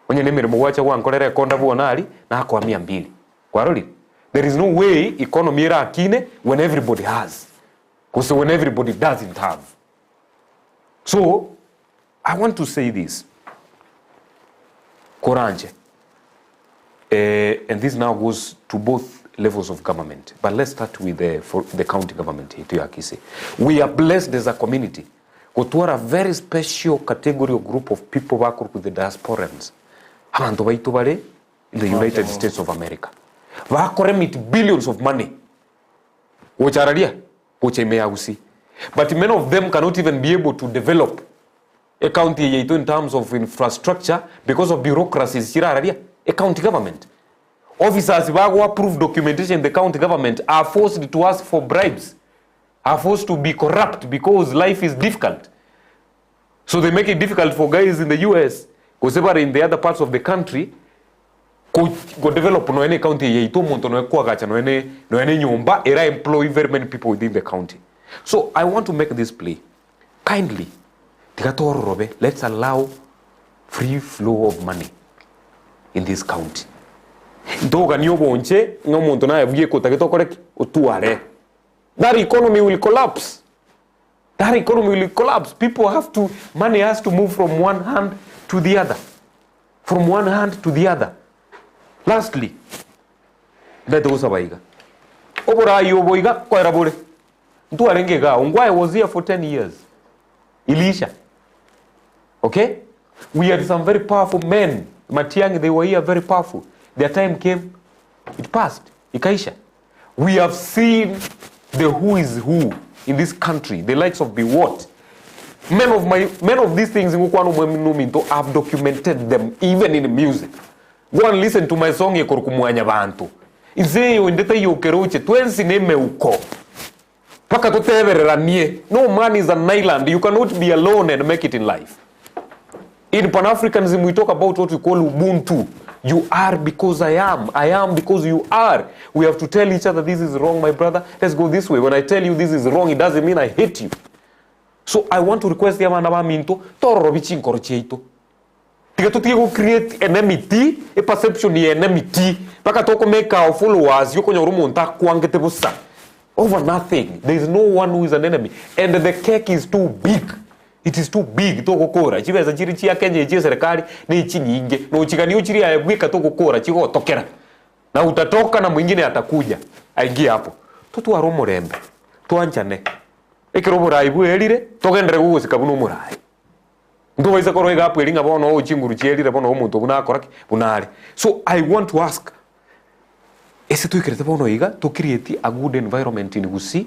Onye nemeremo gwacha gwankorera ekonda bwona aria, nakoa mia mbili. Kwarorire? There is no way economy erakine when everybody has, gose when everybody doesn't have. So, I want to say this, koranche, eh, and this now goes to both levels of government, but let's start with the, for the county government yaito ya Kisii. We are blessed as a community gotwara very special category or group of people bakorokwa the diasporans, abanto baito bare in the United States of America, bakoremit billions of money gocha araria gocha ime ya Gusii but many of them cannot even be able to develop ecounty eye yaito in terms of infrastructure because of bureaucracies chire araria ecounty government. Officers bago approve documentation in the county government are forced to ask for bribes, are forced to be corrupt because life is difficult. So they make it difficult for guys in the US gose bare in the other parts of the country ko go develop nonya ne county eye yaito omonto nonya koagacha nonya ne nonya ne enyomba era employ very many people within the county. So I want to make this plea kindly tiga tororobe let's allow free flow of money in this county. Ntoganie obonche ng'a omonto naye buya otagete okore ki? Otware. That economy will collapse. That economy will collapse. People have to, money has to move from one hand to the other. From one hand to the other. Lastly, ndete gosaba iga. Oborai obo iga koera bore. Ntwarenge iga, Ongwae was here for 10 years. Iliisha. Okay? We had some very powerful men. Matiang'i, they were here very powerful. Their time came, it passed. Ikaisha. We have seen the who is who in this country, the likes of Biwott. Men of my men of these things ngokwana omwami ominto I've documented them even in music. Go and listen to my song ekoroku mwanyabanto. Inse eye onde taiyo okeroche twensi ne emeuko. Mpaka totebereranie. No man is an island. You cannot be alone and make it in life. In Pan Africanism we talk about what we call Ubuntu. You are because I am. I am because you are. We have to tell each other this is wrong, my brother. Let's go this way. When I tell you this is wrong, it doesn't mean I hate you. So I want to request abana baminto tororobie chinkoro chiaito. Tiga totige go create enmity, e perception ya enmity, mpaka toko make our followers yokonyora omonto akwangete bosa over nothing. There is no one who is an enemy and the cake is too big. It is too big togokora chibesa chiri chia Kenya echi eserekari ne chinyinge nochigania ochiri aye bweka togokora chigotokera na utatoka na mwingine atakuja aingie hapo. Totware omorembe twanchane ekero oborai bwerire togenderere gogosika buna omorai. Ntobaisa korwa egapu eria ng'a bono oo chinguru chierire bono omonto buna akora ki? Buna are. So I want to ask, ase toikerete bono iga to create a good environment in Gusii,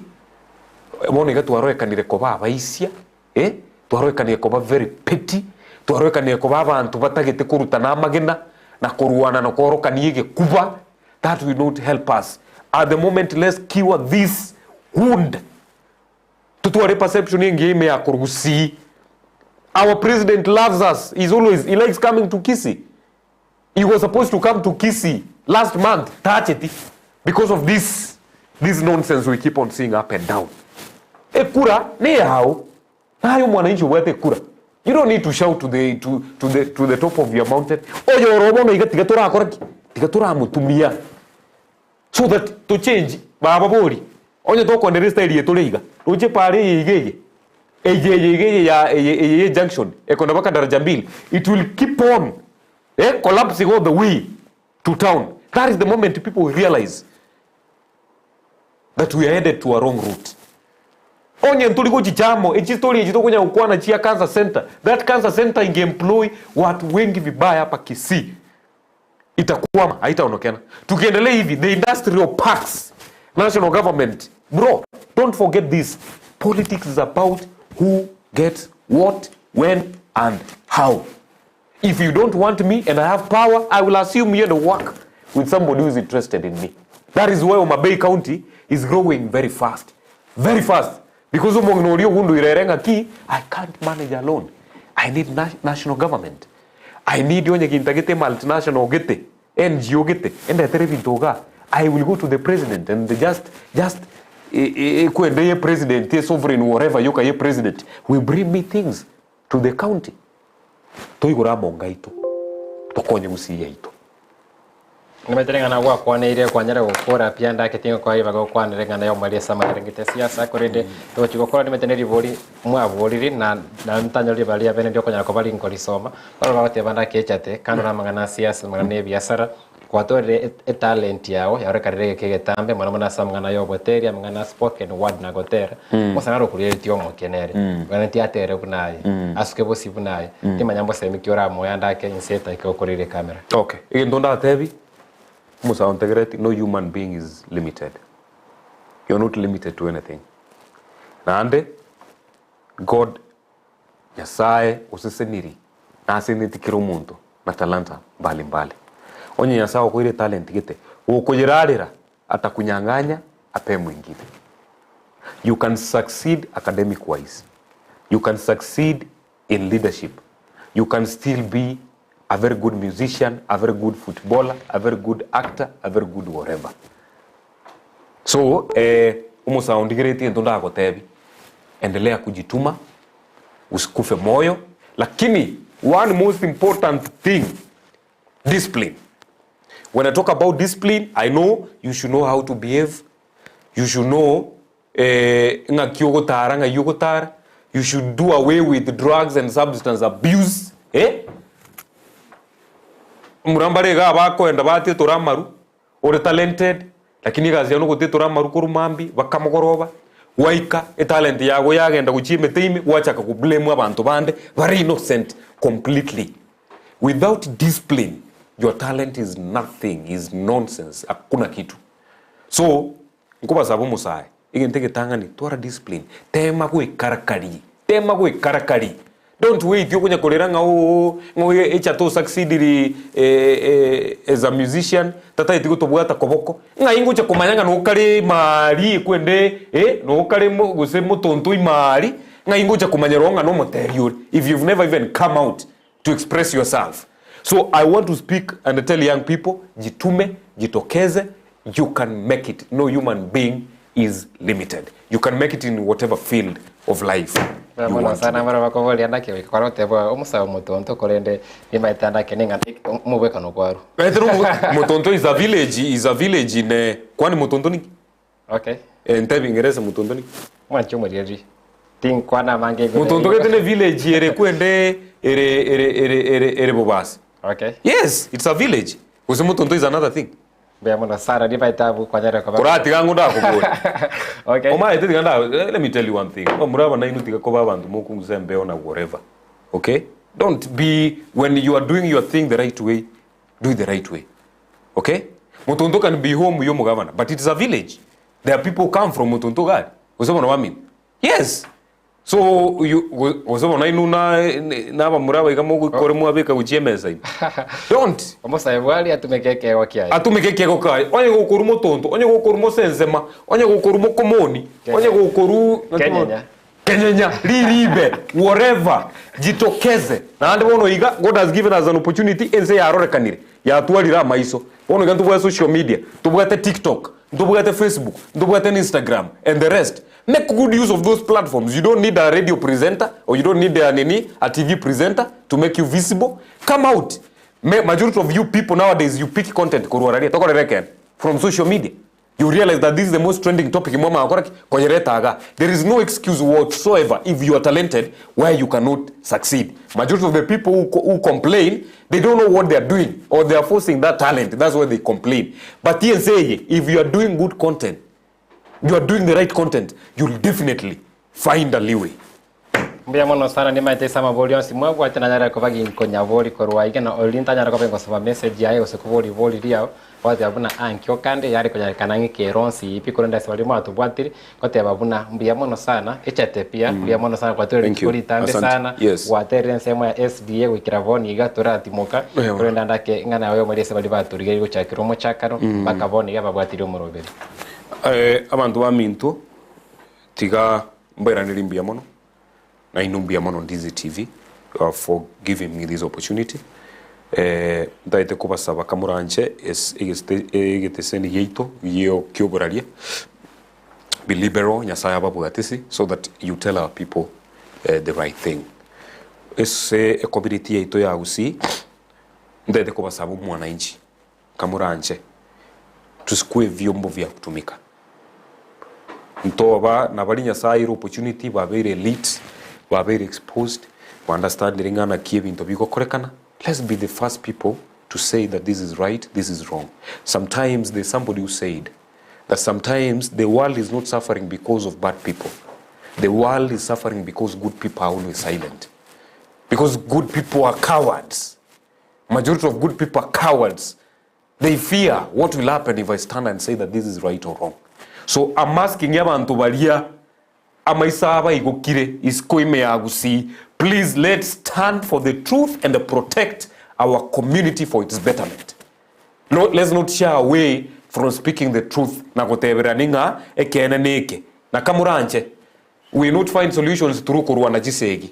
bono iga twaroekanire koba abaisia eh, twaroekanire koba very petty, twaroekanire koba abanto batagete korutana amagena na korwana na koorokania egekuba, that will not help us. At the moment let's cure this wound. Totware perception engiya ime ya korwa Gusii. Our president loves us. He's always, he likes coming to Kisii. He was supposed to come to Kisii last month, tacheti because of this this nonsense we keep on seeing up and down. Ekura ne yao. Naye omwananchi obwate ekura. You don't need to shout to the, to, to the, to the top of your mountain. Oyo oro bono iga tiga torakora ki? Tiga toramotumia. So that to change baba bori onye tokondera estyle eye tore iga roche para eye iga eye eye eye iga eye ya eye eye ye junction ekonda mpaka daraja mbili it will keep on eh collapsing all the way to town that is the moment people will realize. that we are headed to a wrong route. Onye ntori gochicha amo, echistory echi tokonyara gokwana chia cancer center, that cancer center inge employ watu wengi vibaya hapa Kisii. Itakwama, haitaonekana. Tukiendelea hivi, the industrial parks, national government, bro, don't forget this. Politics is about who gets what, when and how. If you don't want me and I have power, I will assume you and work with somebody who is interested in me. That is why Homa Bay County is growing very fast. Very fast. Because omong'ina oria ogunduire ere ng'aki, I can't manage alone. I need national government. I need onye gintagete multinational gete, NGO gete, endetere ebinto igaa. I will go to the president and just, just ekwende ye president, ye sovereign whatever yoka ye president will bring me things to the county. Toigore amonga aito, tokonye gusii yaito. Nimanyete ring'ana gwakwaneire kwanyare gokora pi ande ake tingokoa ribaga gokwanera ring'ana y'omoerio ase amang'ana rengete siasa korende togochia gokora nimanyete ne ribori mwaboriri na na ntanyore ribaga ria bene riokonyara koba rinkorisoma. Barabwo bagoteba ande ake echate kando na amang'ana a siasa amang'ana na ebiasara Gwatwarire etalent yao yarorekanire egeka egetambe mono mono ase amang'ana y'oboteri, amang'ana a spoken word na gotera. Musa naro okorueretie omokia nere, oganetie atere buna aye, asuke bosio buna aye. Timanya mbosemi ki oramoe ande ake inse etaike gokoreire ekamera. Okay, egento ndatebi, omosae ontegereti, no human being is limited. You're not limited to anything. Naende, God Nyasae oseseniri naseseneti kera omonto na talanta mbali mbali. Onye Nyasae okoire etalent gete, gokoyerarera atakunyang'anya ape mwingine. You can succeed academic wise, you can succeed in leadership, you can still be a very good musician, a very good footballer, a very good actor, a very good whatever. So eh, omosae ondigeretie egento ndagotebi, endelea kujituma, usikufe moyo, lakini one most important thing, discipline. When I talk about discipline, I know you should know how to behave, you should know eh, ng'aki ogotara ng'ai ogotara, you should do away with drugs and substance abuse, eh? Mura mbare iga abakoenda batietore amaru, Ore talented, lakini egasi yao nogotetora amaru korwa mambia baka mogoroba, gwaika etalent yago yagenda gochia emete ime gwachaka ko blame abanto bande bare innocent completely. Without discipline your talent is nothing, is nonsense, hakuna kitu. So nkobasaba omosae, egento egetang'ani twara discipline, tema goekarakari, tema goekarakari. Don't wait okonya korera ng'a oo ng'a oyo echa to succeediri as a musician tataeti gotobwata koboko, ng'ai ngocha komanya ng'a nokare maari ekwende eh nokare mo gose motonto imaari, ng'ai ngocha komanyera oo ng'a nomoteri ore if you've never even come out to express yourself. So I want to speak and tell young people jitume, jitokeze, you can make it, no human being is limited, you can make it in whatever field of life Mbuya you mono want to sana be. barabwo bakoboria ndake goika kware goteba omosae omotonto korende nimanyete andake ning'ana omobwekano kwarwa. Ekero Mutonto is a village, is a village in eh, kwani Mutonto niki? Okay. Eh, ntebi Ingeresa Mutonto niki? Mwanche omoriereri. Tinkwana amange igoro Mutonto erigo. gete ne village ere kwende ere ere ere ere ere Bobasi. Okay. Yes, it's a village. Gose Mutonto is another thing. Mbuya mono sana ribaete abwo kwanyarire koba. Koratiga ang'o ndakobore. Okay. Omaete tiga nda let me tell you one thing. Bamura aba nainwe tiga koba abanto mokungusa embeo na whatever. Okay? Don't be when you are doing your thing the right way, do it the right way. Okay? Mutuntu can be home yo mugavana, but it is a village. There are people who come from Mutuntu gari. Gose bono bamino. Yes. So you gose bono inwe na nabamura aba iga mogokore mwabeka gochia emesa ime. Don't. Omosae bwari atumeke ekeegwa kiaye. Atumeke ekeegwa kiaye. Onye gokorwa motonto, onye gokorwa mosensema, onye gokorwa mokomoni, onye gokorwa Kenyenya. Kenyenya, riribe, whatever, jitokeze. Naende bono iga, God has given us an opportunity, ense yarorekanire, yatwarire amaiso. Bono iga ntobwate social media, ntobwate TikTok, ntobwate Facebook, ntobwate Instagram and the rest. Make good use of those platforms. You don't need a radio presenter or you don't need a nini, a TV presenter to make you visible. Come out. Majority of you people nowadays, you pick content korwa raria, tokorere ekene, from social media. You realize that this is the most trending topic mwamanya gokora ki? Koyereta iga. There is no excuse whatsoever if you are talented why you cannot succeed. Majority of the people who, who complain, they don't know what they are doing or they are forcing that talent. That's why they complain. But ense eye, if you are doing good content, You are doing the right content, you'll definitely find a leeway. Mbuya mono sana nimaete ase amabori onsi mwabwate nanyare koba ginkonyabori korwa aiga na oria ntanyare koba gingosoma message yaye gose kobori ribori riao goteba buna ankio kande yare konyarekana ng'ike ere onsi pi korende ase baria mwatobwatiri goteba buna mbuya mono sana echate pia mbuya mono sana gwatore Thank rituko you. ritambe Asante. sana Yes. gwaterire ensemo ya SDA goikera bono iga toratimoka Ewa. korende ande ake ng'a naye oyomo ase baria batorigereiri gochakera omochakano mpaka bono iga babwatirie omoroberi. Eh, abanto baminto tiga mbairanerie mbuya mono nainwe mbuya mono Ndizi TV uh, for giving me this opportunity eh, ntaete kobasaba kamoranche es- egesite- egeteseni giaito gio kioboraria be liberal nyasaye ababwatisi so that you tell our people eh, the right thing ase ecommunity yaito ya Gusii ntaete kobasaba omwananchi Kamoranche, tusikue vyombo vya kutumika. Ntoba nabari Nyasaye aire opportunity babeire elite, babeire exposed, ba understandire ng'a naki ebinto bigokorekana, let's be the first people to say that this is right, this is wrong. Sometimes there's somebody who said that sometimes the world is not suffering because of bad people, the world is suffering because good people are always silent. Because good people are cowards. Majority of good people are cowards. They fear what will happen if I stand and say that this is right or wrong. So I'm asking abanto baria amaiso abo aigokire isiko ime ya Gusii, please let's stand for the truth and protect our community for its betterment. No, let's not shy away from speaking the truth na goteberani ng'a ekeene neke. Na kamoranche, we not find solutions through korwana chisegi.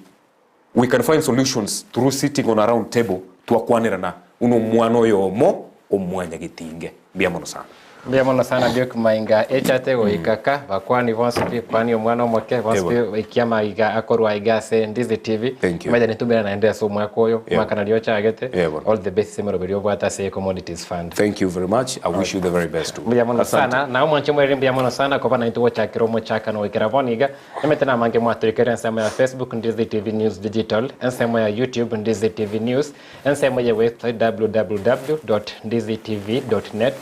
We can find solutions through sitting on a round table twakwanerana buna omwana oyomo omwanyagetinge. Mbuya mono sana. Mbuya mono sana Duke Mainga echate goika ka bakwani bonsi pi kwani omwana omoke bonsi pi Ebo. ekia maiga akorwa iga ase Ndizi TV Thank you. Maija nitumire naende ase omwaka oyo Yeah. omwaka nario ochagete Yeah, bono. all the best ase emeroberi obwate ase Commodities Fund. Thank you very much. I wish you the very best too. Mbuya mono Asante. sana na omwanche mwereri mbuya mono sana koba naintwe gochakera omochakano goikera bono iga Emete namange mwatoikere ensemo ya Facebook Ndizi TV News Digital, ensemo ya YouTube Ndizi TV News, ensemo ye website www.ndizitv.net,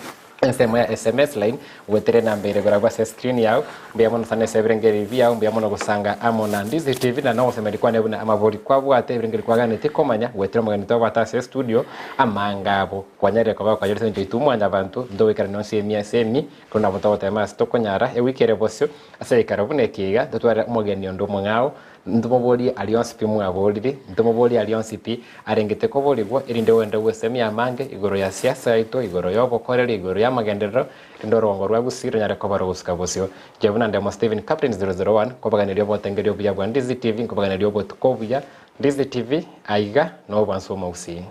ensemo ya SMS line gwetere enamba ere koragwo ase escreen yao. Mbuya mono sana ase ebirengeri biao, mbuya mono gosanga amo na Ndizi TV na nogosemeria kwane buna amabori kwabwate ebirengeri kwaganetie komanya gwetere omogeni twabwate ase estudio amanga abo kwanyarire koba okoyora ase eng'encho intwe mwanyabanto ntogoikerania onsi emi ase emi korende nabo togotema ase tokonyara ewiki ere bosio Ase eikaro buna eke iga, totware omogeni onde omong'ao, ntomoborie aria onsi pi mwaborire, ntomoborie aria onsi pi arengete koborigwa, erinde ogende gwesemia amange igoro ya siasa yaito, igoro y'obokoreri, igoro y'amagenderero, erinde orogongo rwa Gusii ronyare koba rogosuka bosio. Inche buna Ndemo Stephen, Captain 001, nkobaganeria obotengeria obuya bwa Ndizi TV, nkobaganeria obotuko obuya, Ndizi TV, aiga nobwansu bw'Omogusii.